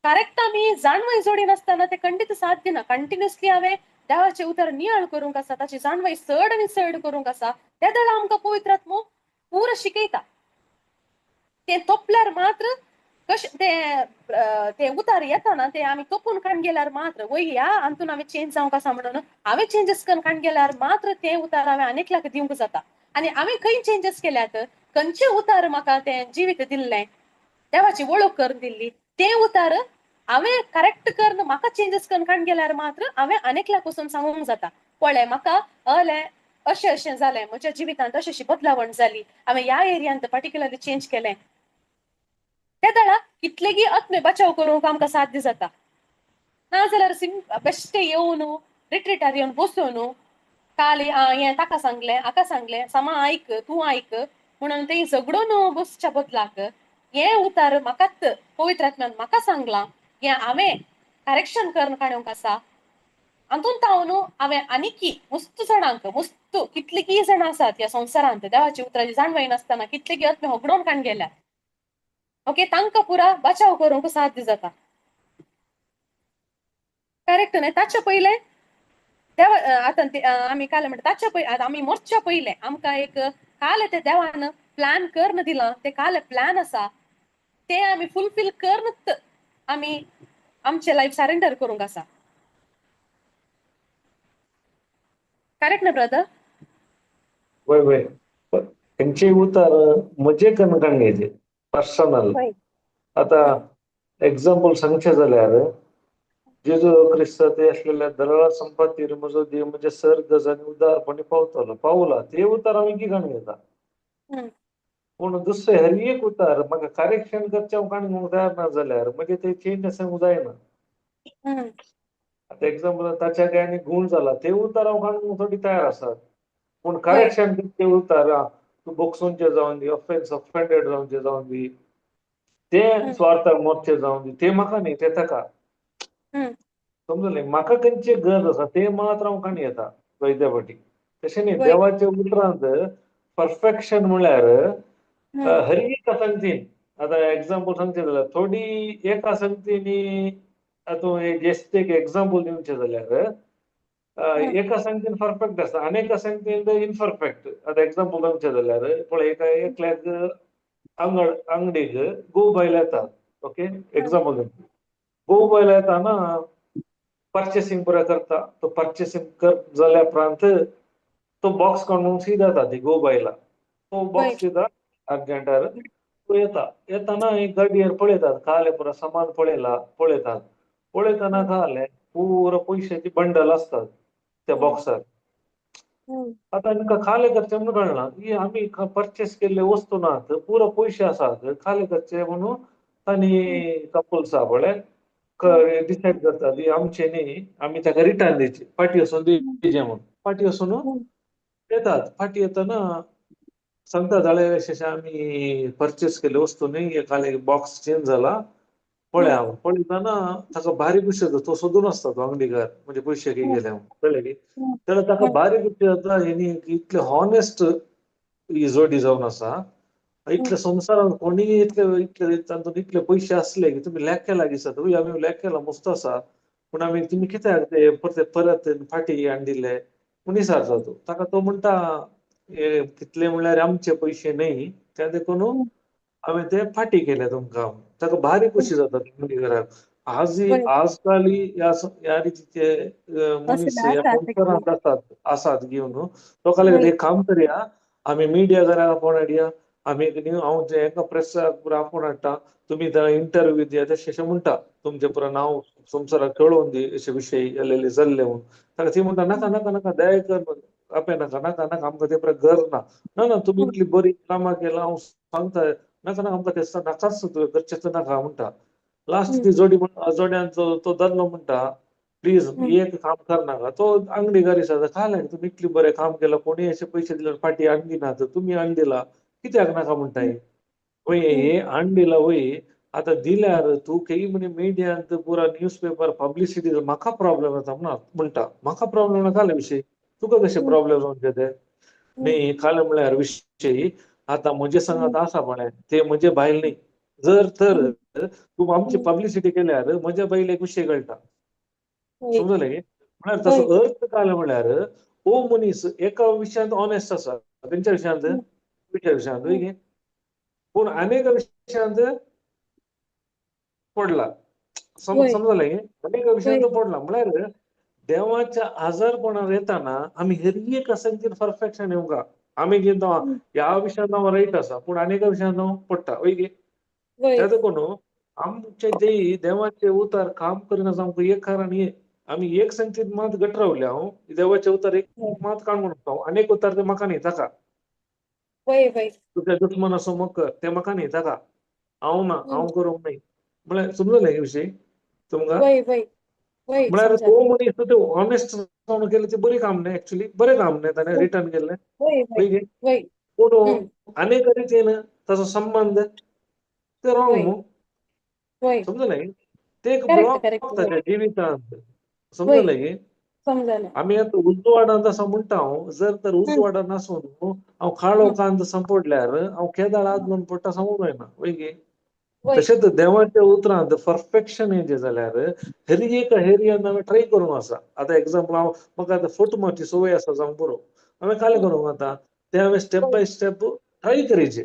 करेक्ट आमी जाणवय जोडिनासतना ते खंडीत साध्य ना. कंटिन्युअसली हांवें देवाचें उतर नियाळ करूंक आसा, ताची जाणवय चड आनी चड करूंक आसा, त्या दळा आमकां पवित्र आत्मो पुरो शिकयता. तें तोपल्यार मात्र कशें तें तें उतार येताना तें आमी तोपून काडून गेल्यार मात्र वय ह्या हातून हांवें चेंज जावंक आसा म्हणून हांवें चेंजीस करून काडून गेल्यार मात्र तें उतार हांवें आनेकल्याक दिवंक जाता. आनी हांवें खंय चेंजीस केल्यात, खंयचें उतार म्हाका तें जिवीत दिल्लें, देवाची वळख करून दिल्ली, तें उतार हांवें करेक्ट करून म्हाका चेंजीस करून काडून गेल्यार मात्र हांवें आनेकल्याक वचून सांगूंक जाता, पळय म्हाका अलें अशें अशें जालें, म्हज्या जिवितांत अशी अशी बदलावण जाली, हांवें ह्या एरियांत पर्टिक्युलरली चेंज केलें. त्या दळा कितलेगी आत्मे बचाव करूंक आमकां साध्य जाता. नाजाल्यार बेश्टें येवन रिट्रिटार येवन बसून काल हें ताका सांगलें हाका सांगलें, सामा आयक तूं आयक म्हणून थंय झगडून बसच्या बदलाक हें उतार म्हाकाच पवित्र आत्म्यान म्हाका सांगलां, हें हांवें करेक्शन करून काडूंक आसा, हातूंत हांव न्हू हांवें आनीकी मस्त जाणांक मस्त कितलीं जाणां आसात ह्या संवसारांत देवाची उतराची जाणवय नासतना कितलेगी आत्मे होगडोवन काडून गेल्यात. ओके, तांकां पुरा बचाव करूंक साध्य जाता. करेक्ट न्हय? ताच्या पयलें देवा आतां आमी काल म्हणटा ताच्या पयलें आतां आमी मोरच्या पयलें आमकां एक काल ते देवान प्लॅन करन दिलां, ते काल प्लॅन आसा ते आमी फुलफील करन आमी आमचें लायफ सरेंडर करूंक आसा. करेक्ट न्हय ब्रदर? वय वय, खंयचेय उतर म्हजे कन्न घायचे पर्सनल. आता एक्झाम्पल सांगचें जाल्यार जेजू क्रिस्त ते आसलेल्या दराळा संपत्तीर म्हजो देव म्हजे सर गजानी उदारपणी पावतलो पावला ते उतर हांव एकी काडून घेता. पूण दुसरें हर एक उतर म्हाका करेक्शन करचें हांव काडून घेवंक तयार ना जाल्यार मागीर ते चेंज सांगूंक जायना. आतां एक्झाम्पल ताच्या आनी गूण जाला ते उतर हांव काडून घेवंक थोडी तयार आसात, पूण करेक्शन कितें उरता, तूं बोगसूनचें जावन दी, ऑफेन्स ऑफेंडेड जावचें जावन दी, तें स्वार्थाक मोडचें जावन दी, तें म्हाका न्ही, तें ताका. समजलें? म्हाका खंयची गरज आसा तें मात्र हांव काणी येता वैद्या फाटी. तशें न्ही, देवाच्या उतरांत परफेक्शन म्हळ्यार हर एका संगतीन. आतां एग्जाम्पल सांगचें जाल्यार थोडी एका संगतीनी, आतां जस्ट एक एग्जाम्पल दिवचें जाल्यार एका संगतीन परफेक्ट आसता आनी एका संगतीन इनपरफेक्ट. आतां एग्जाम्पल दिवचें जाल्यार पळय, एका एकल्याक अंगडीक गो बायल येता, ओके, एग्जाम्पल दिवचें, गो बायल येताना पर्चेसिंग पुरा करता, तो पर्चेसिंग कर जाल्या उपरांत तो बॉक्स काडून सीधा येता, ती गो बायला तो बॉक्स दिता अर्जंटार, तो येता, येताना एक गाडयेर पळयतात, खाले पुरा सामान पळयला, पळयतात, पळयतना खाले पुरा पयशाची बंडल आसतात त्या बॉक्सार. आतां तांकां खाले करचें म्हणून कळना की आमी पर्चेस केल्ले वस्तू नात, पुरा पयशे आसात, खाले करचे म्हणून तांणी कपल्स आहा पळय डिसायड करतात की आमचे न्ही, आमी ताका रिटर्न दिवची, फाटी वचून दिवचें म्हणून. फाटी वचून येतात, फाटी येतना सांगता जाल्यार अशें आमी पर्चेस केल्ले वस्तू न्ही, काल बॉक्स चेंज जाला पळय. हांव पळयतना ताका भारी खुशी जाता, तो सोदून आसता तो अंगडीकार, म्हणजे पयशे खंय गेले म्हणून, कळ्ळें की? जाल्यार ताका भारी खुशी जाता, हेणी इतले हॉनेस्ट ही जोडी जावन आसा, इतले संवसारांत कोणीय इतले इतले तातूंत इतले पयशे आसले की तुमी लेखेला दिसता, हय आमी लेखेला मस्त आसा, पूण आमी तुमी कित्याक ते परते परत फाटी हाडून दिले म्हूण विचारता तो ताका. तो म्हणटा, हे कितले म्हणल्यार आमचे पयशे न्ही, त्या देखून हांवें ते फाटी केले तुमकां. ताका भारी खुशी जाता घराक. आज आजकाल ह्या ह्या रितीचे मनीस ह्या संवसारांत आसात आसात घेवन लोकांक एक काम करया, आमी मिडिया घरा आपोवन हाडया, आमी न्हू हांव हेका प्रेसाक पुरा आपोवन हाडटा, तुमी थंय इंटरव्यू दिया, तशें अशें म्हणटा, तुमचें पुरा नांव संवसाराक कळोवन दी, अशे विशय जाल्लेले जाल्ले म्हणून. ताका ती म्हणटा, नाका नाका नाका, दया कर, आपे नाका नाका नाका, आमकां ते पुरा गरज ना. ना ना, तुमी इतली बरी कामां केलां, हांव सांगता, नाका नाका, आमकां ते नाकाच, तुवें करचेंच नाका म्हणटा. लास्ट ती जोडी जोड्यांचो तो दादलो म्हणटा, प्लीज एक काम कर नाका. तो अंगडीकार दिता, खालें तुमी इतली बरें काम केलां, कोणीय अशे पयशे दिले फाटी हाडून दिना, तुमी हाडून दिला, कित्याक नाका म्हणटाय? वय हे हाडून दिला, वय आतां दिल्यार तूं खंय म्हणे मिडियांत पुरा न्यूज पेपर पब्लिसिटी, म्हाका प्रॉब्लेम जाता म्हणटा. म्हाका प्रॉब्लेम ना खाले विशय, तुका कशें प्रॉब्लेम जावचे ते न्ही. खालें म्हळ्यार विशय आतां म्हजे संगात आसा पळय ते म्हजे बायल न्ही, जर तर तूं आमची पब्लिसिटी केल्यार म्हज्या बायलेक विशय कळटा, समजलें की? म्हळ्यार तसो अर्थ काय म्हळ्यार हो मनीस एका विशयांत ऑनेस्ट आसा, खंयच्या विशयांत? विशया विशयांत की, पूण अनेक विशयांत पडला, समजलें की? अनेक विशयांत पडला. म्हळ्यार देवाच्या आजारपणार येताना आमी हर एक संगतीन परफेक्शन येवंका, आमी कितें ह्या विशयांत हांव रायट आसा, पूण अनेक विशयांत हांव पडटा, वय की? त्या देखून आमचे जे देवाचे उतार काम करिना आमकां एक कारण हे, आमी एक संगतीन मात घट रावले, हांव देवाचे उतार एक मात काडून हांव अनेक उतार ते म्हाका न्ही ताका, वय वय तुज्या दुस्मनाचो मोग कर ते म्हाका न्ही ताका, हांव ना, हांव करूंक न्ही. म्हळ्यार समजलें हे विशय तुमकां? वय वय वय म्हळ्यार समजलें. तो मनीस ते ऑनेस्ट जावन केलें ते बरें काम न्ही, एक्चुअली बरें काम न्ही ताणें रिटर्न केल्लें, वय वय वय वय पूण अनेक रितीन ताचो संबंद ते रॉंग न्हू, वय समजलें? ते एक करेक्ट ब्लॉक करेक्ट ताच्या जिवितांत, समजलें की? समजलें. आमी आतां उजवाडांत आसा म्हणटा, हांव जर तर उजवाडान आसून हांव काळोखांत सांपडल्यार हांव केदाळ आदलोन पडटा सांगूंक जायना, वय की? तशेंच देवाच्या उतरांत परफेक्शन येचें जाल्यार हर एक एरियान हांवें ट्राय करूंक आसा. आतां एग्जाम्पल, हांव म्हाका आतां फोटो मारची संवय आसा जावंक पुरो, हांवें कालें करूंक आतां तें हांवें स्टेप बाय स्टेप ट्राय करीचें,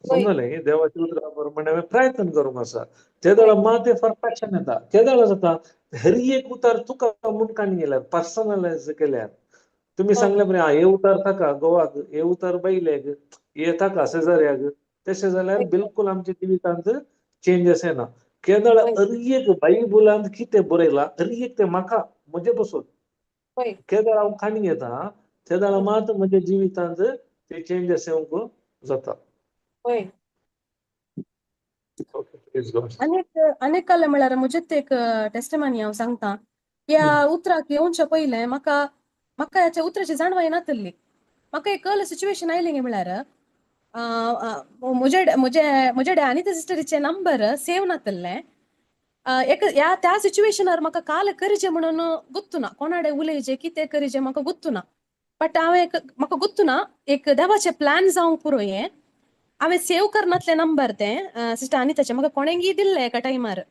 समजलें की? देवाच्या उतरा प्रमाणे हांवें प्रयत्न करूंक आसा, ते वेळार मात तें परफेक्शन येता. केदाळ जाता हर एक उतार तुका म्हूण काणी गेल्यार पर्सनलायज केल्यार, तुमी सांगले पळय, हे उतार ताका घोवाक, हे उतार बायलेक, हे ताका शेजाऱ्याक, तशें जाल्यार बिलकुल आमच्या जिवितांत चेंजस येना. केदळ हर एक बायबलांत कितें बरयलां हर एक तें म्हाका म्हजे पसून केदळ हांव काणी घेता, तेदळ मात म्हज्या जिवितांत ते चेंजस येवंक जाता. Okay, praise God. आनीक आनीक काल म्हळ्यार म्हजेच एक टेस्टिमनी हांव सांगता. ह्या उतराक येवच्या पयलें म्हाका म्हाका ह्याच्या उतराची जाणवाय नातल्ली. म्हाका एक कळ्ळें सिच्युएशन आयलें म्हळ्यार म्हजे म्हजे म्हजे अनिता सिस्टरीचे नंबर सेव नातल्लें. एक ह्या त्या सिच्युएशनार म्हाका काल करीचे म्हणून गुत्तुना, कोणाडे उलयचे कितें करीचे म्हाका गुत्तुना. बट हांवें एक म्हाका गुत्तुना एक देवाचें प्लॅन जावंक पुरो हें. हांवें सेव करनातलें नंबर तें सिस्टर अनिताचें, म्हाका कोणेंगी दिल्लें एका टायमार.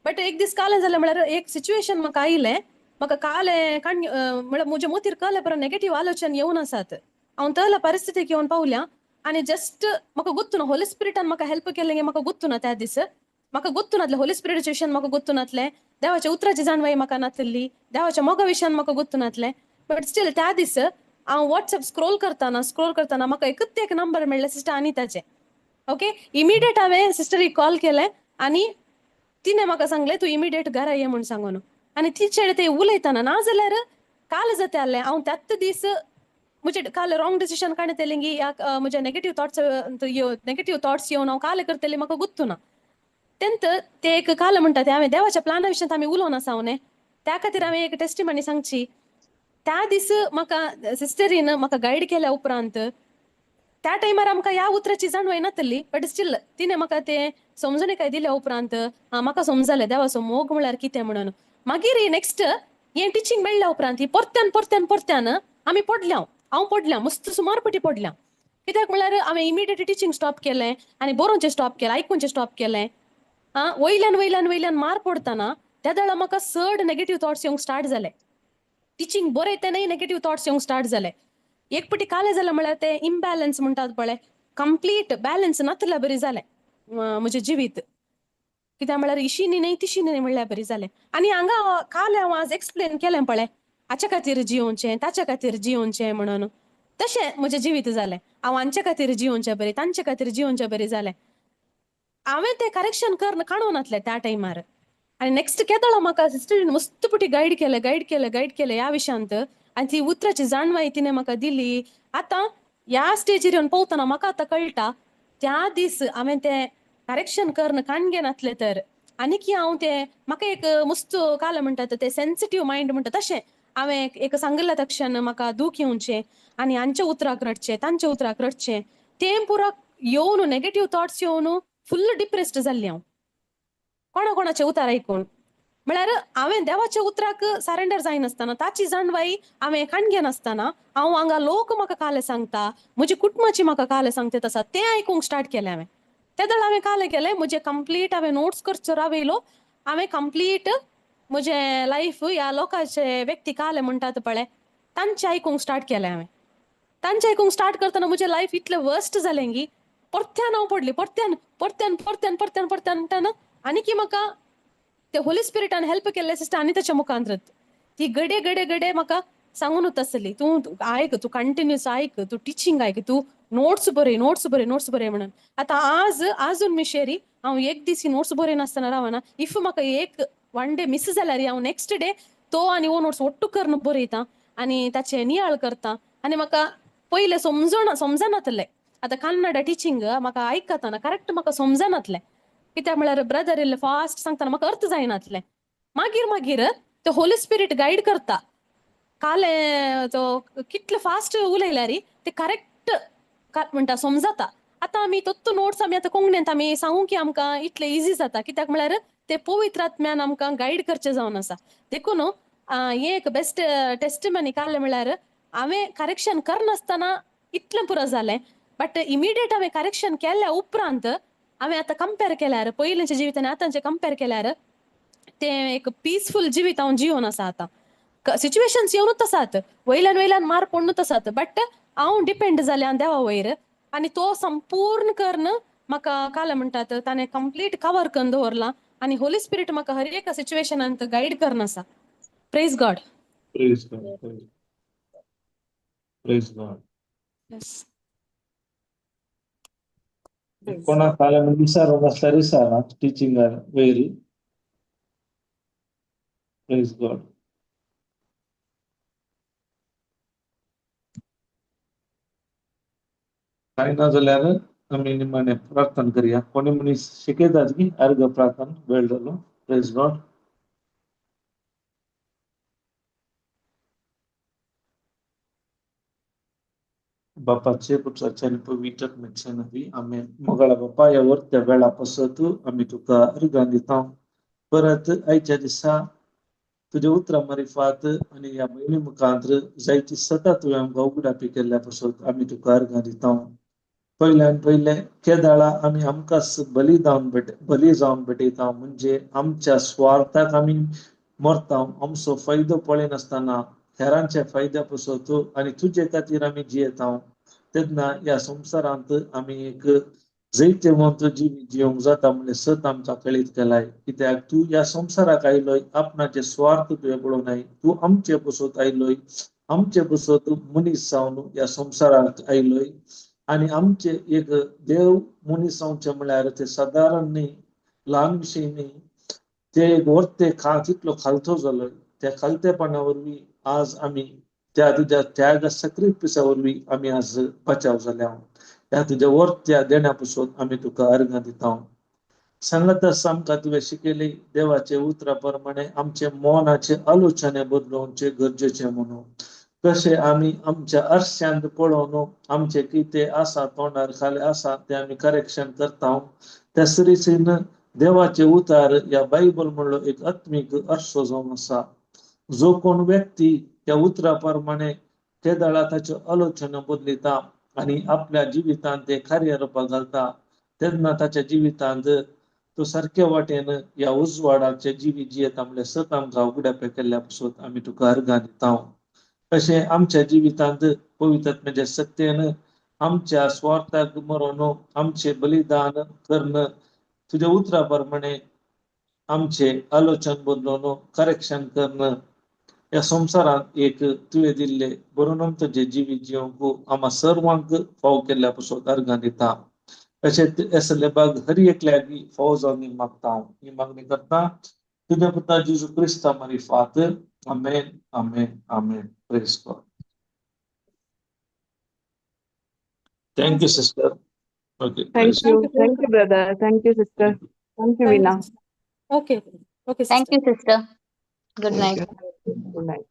बट एक दीस कालें जालें म्हळ्यार एक सिच्युएशन म्हाका आयलें, म्हाका कालें काण म्हळ्यार म्हज्या मोतीर कळ्ळें बरो नेगेटीव आलोचन येवन आसात. हांव तल्या परिस्थितीक येवन पावल्या आनी जस्ट म्हाका गुत्तुना होली स्पिरिटान म्हाका हेल्प केलें म्हाका गुत्तुना. त्या दीस म्हाका गुत्तू नातलें होली स्पिरिटाच्या विशयान म्हाका गुत्तू नातलें, देवाच्या उतराची जाणवाय म्हाका नातली, देवाच्या मोगा विशयान म्हाका गुत्तू नातलें. बट स्टील त्या दीस हांव वॉट्सएप स्क्रोल करतना स्क्रोल करतना म्हाका एकच एक नंबर मेळ्ळें सिस्टर अनिताचें. ओके, इमिडिएट हांवें सिस्टरीक कॉल केलें आनी तिणें म्हाका सांगलें तूं इमिडिएट घरा ये म्हूण सांगून. आनी तिचे ते उलयतना ना जाल्यार काल जाता आसलें हांव त्याच दीस म्हजे काल रॉंग डिसिशन काडटलें की या म्हजे नेगेटीव थॉट्स नेगेटीव थॉट्स येवन हांव काल करतलें म्हाका गुत्तुना. तेंत ते एक काल म्हणटा ते हांवें देवाच्या प्लाना विशयांत आमी उलोवन आसा न्ही, त्या खातीर हांवें एक टेस्टिमनी सांगची. त्या दीस म्हाका सिस्टरीन म्हाका गायड केल्या उपरांत त्या टायमार आमकां ह्या उतराची जाणवाय नातली, बट स्टील तिणें म्हाका तें समजून काय दिल्या उपरांत म्हाका समजलें देवाचो मोग म्हळ्यार कितें म्हणून. मागीर नेक्स्ट हें टिचींग मेळ्ळ्या उपरांत ही परत्यान परत्यान परत्यान आमी पडल्या, हांव पडल्या मस्त सुमार पटी पडल्या. कित्याक म्हळ्यार हांवें इमिडिएटली टिचींग स्टॉप केलें आनी बरोवचें स्टॉप केलें, आयकुचें स्टॉप केलें. आं, वयल्यान वयल्यान वयल्यान मार पडटना त्या वेळार म्हाका चड नेगेटीव थॉट्स येवंक स्टार्ट जाले. टिचींग बरयतनाय नेगेटीव थॉट्स येवंक स्टार्ट जाले. एक पटी कालें जालें म्हळ्यार तें इम्बॅलन्स म्हणटात पळय, कंप्लीट बॅलन्स नातल्या बरी जालें म्हजें जिवीत. कित्याक म्हळ्यार इशिनी न्हय तिशिनी न्हय म्हणल्यार बरी जालें. आनी हांगा काल हांव आज एक्सप्लेन केलें पळय, हाच्या खातीर जियोवचें ताच्या खातीर जियोवचें म्हणून, तशें म्हजें जिवीत जालें. हांव हांचे खातीर जियोवचें बरें तांचे खातीर जियोवचें बरें जालें. हांवें तें करेक्शन कर काडूं नातलें त्या टायमार. आनी नेक्स्ट केदळा म्हाका सिस्टरीन मस्त पटी गायड केलें गायड केलें गायड केलें ह्या विशयांत आनी ती उतराची जाणवाय तिणें म्हाका दिली. आतां ह्या स्टेजीर येवन पावतना म्हाका आतां कळटा त्या दीस हांवें तें करेक्शन करून काणगे नातलें तर आनीक हांव तें म्हाका एक मस्त काल म्हणटात तें सेन्सिटीव मायंड म्हणटा तशें हांवें एक सांगिल्ल्या तक्षण म्हाका दूख येवचें आनी हांच्या उतराक रडचें तांच्या उतराक रडचें, तें पुरा येवन नेगेटीव थॉट्स येवन फुल्ल डिप्रेस्ड जाल्लें हांव कोणा कोणाचें उतार आयकून. म्हळ्यार हांवें देवाच्या उतराक सरेंडर जायनासतना ताची जाणवाय हांवें काणगे नासतना हांव हांगा लोक म्हाका कालें सांगता, म्हजी कुटुंबाची म्हाका कालें सांगतात आसा तें आयकूंक स्टार्ट केलें हांवें. तेदळ हांवें कालें केलें म्हजें कंप्लीट हांवें नोट्स करचो रावयलो, हांवें कंप्लीट म्हजें लायफ ह्या लोकांचे व्यक्ती कालें म्हणटात पळय तांचें आयकूंक स्टार्ट केलें हांवें. तांचें आयकूंक स्टार्ट करतना म्हजें लायफ इतलें वर्स्ट जालें की परत्यान हांव पडलें, परत्यान परत्यान परत्यान परत्यान परत्यान म्हणटाना आनी की म्हाका ते होली स्पिरिटान हेल्प केल्ले सिस्टर आनी ताच्या मुखांत ती गडे गडे गडे म्हाका सांगून आसली तूं आयक, तूं कंटिन्यूस आयक, तूं टिचींग आयक, तूं नोट्स बरय नोट्स बरय नोट्स बरय म्हणून. आतां आज आजून मिशेरी हांव एक दीस नोट्स बरयनासतना रावना. If म्हाका एक वन डे मिस जाल्यार हांव नेक्स्ट डे तो आनी वो नोट्स ಒಟ್ಟು करून बरयता आनी ताचे नियाळ करता. आनी म्हाका पयलें समजण समजनातलें. आतां कन्नड टिचींग म्हाका आयकतना करेक्ट म्हाका समजनातलें, कित्याक म्हळ्यार ब्रदर इल्ले फास्ट सांगतना म्हाका अर्थ जायनातलें. मागीर मागीर ते होली स्पिरीट गायड करता, कालें तो कितले फास्ट उलयल्यार ते करेक्ट म्हणटा समजता. आतां आमी तत्तो नोट्स आमी आतां कोंकणींत आमी सांगू की आमकां इतलें इजी जाता, कित्याक म्हळ्यार ते पवित्र आत्म्यान आमकां गायड करचें जावन आसा. देखून हें एक बेस्ट टेस्टिमनी काडलें म्हळ्यार हांवें करेक्शन करनासतना इतलें पुरो जालें. बट इमिडिएट हांवें करेक्शन केल्या उपरांत हांवें आतां कंपेर केल्यार पयलींच्या जिवीत आनी आतांचें कंपेर केल्यार तें एक पिसफूल जिवीत हांव जिवन आसा. आतां सिच्युएशन्स येवनूच आसात, वयल्यान वयल्यान मार पडनूच आसात, बट हांव डिपेंड जालें देवा वयर आनी तो संपूर्ण करून म्हाका काल म्हणटात ताणें कंप्लीट कवर करून दवरलां आनी होली स्पिरीट म्हाका हर एका सिच्युएशनांत गायड करून आसा. Praise God. Praise God. Praise God. कोणा काल विचारूंक आसल्यार विचारा टिचिंगार वयर. Praise God. कांय ना जाल्यार आमी निमाणें प्रार्थना करया. कोणी मनीस शिकयतात की अर्घ प्रार्थना वेळ जालो. Praise God. बापाचे पुत्राचे आनी पवित्र आत्म्याच्या नांवी आमेन. मोगाळा बापा, ह्या वर्त्या वेळा पासत आमी तुका अर्गां दिता. परत आयच्या दिसा तुज्या उतरां मारिफात आनी ह्या भयणी मुखांत जायती सता तुवें आमकां उगडापी केल्ल्या पासत आमी तुका अर्गां दिता. पयल्यान पयलें केदाळा आमी आमकांच बली जावन भेटयता, म्हणजे आमच्या स्वार्थाक आमी मरता, आमचो फायदो पळयनासतना हेरांच्या फायद्या पासत आनी तुजे खातीर आमी जियेता, तेन्ना ह्या संवसारांत आमी एक जैतवंत जिवीत जिवंक जाता म्हणलें सत आमकां कळीत केलाय. कित्याक तूं ह्या संवसाराक आयलोय आपणाचे स्वार्थ तुवें पळोवनाय, तूं आमचे पासत आयलोय, आमचे पासत मनीस जावन ह्या संवसाराक आयलोय आनी आमचे एक देव मनीस जावचें म्हळ्यार ते सादारण न्ही, ल्हान विशय न्ही, ते एक वर्ते खा तितलो खालतो जालो. त्या खालतेपणा वरवीं आज आमी त्या तुज्या त्याग सॅक्रिफिसा वरवीं आमी आज बचाव जाल्या. ह्या तुज्या वर्त्या देण्या पासून आमी तुका अर्गां दिता. सांगत आमकां तुवें शिकयली देवाचे उतरा प्रमाणे आमचे मनाचे आलोचने बदलोवचे गरजेचे म्हणून. कशें आमी आमच्या आरशांत पळोवन आमचें कितें आसा तोंडार खाली आसा तें आमी करेक्शन करता, त्याच रितीन देवाचे उतार ह्या बायबल म्हणलो एक आत्मीक आरसो जावन आसा. जो कोण व्यक्ती त्या उतरा प्रमाणे तेदळा ताच्यो आलोचना बदलिता आनी आपल्या जिवितांत ते कार्यरुपाक घालता, तेन्ना ताच्या जिवितांत तो सारक्या वाटेन ह्या उजवाडाचे जिवीत जियेता म्हणल्यार सत आमकां उगडापे केल्ल्या पासून आमी तुका अर्गां दिता. तशें आमच्या जिवितांत पवित्र आत्म्याच्या सत्तेन आमच्या स्वार्थाक मरोन आमचे बलिदान करून तुज्या उतरा प्रमाणे आमचे आलोचन बदलोवन करेक्शन करून ह्या संवसारांत एक तुवें दिल्ले बरोवन तुजें जिवीत जिवंक आमा सर्वांक फाव केल्ल्या पासून अर्गां दिता. तशेंच असले बाग हर एकल्याक फाव जावन मागता हांव. ही मागणी करता तुज्या पुता जेजू क्रिस्ता मारिफात. आमेन, आमेन, आमेन. Praise God. Thank you sister. Okay. Thank you. Thank you, brother. Thank you, sister. Thank you, Veena. Okay okay. Thank you, sister. Good night. Good night.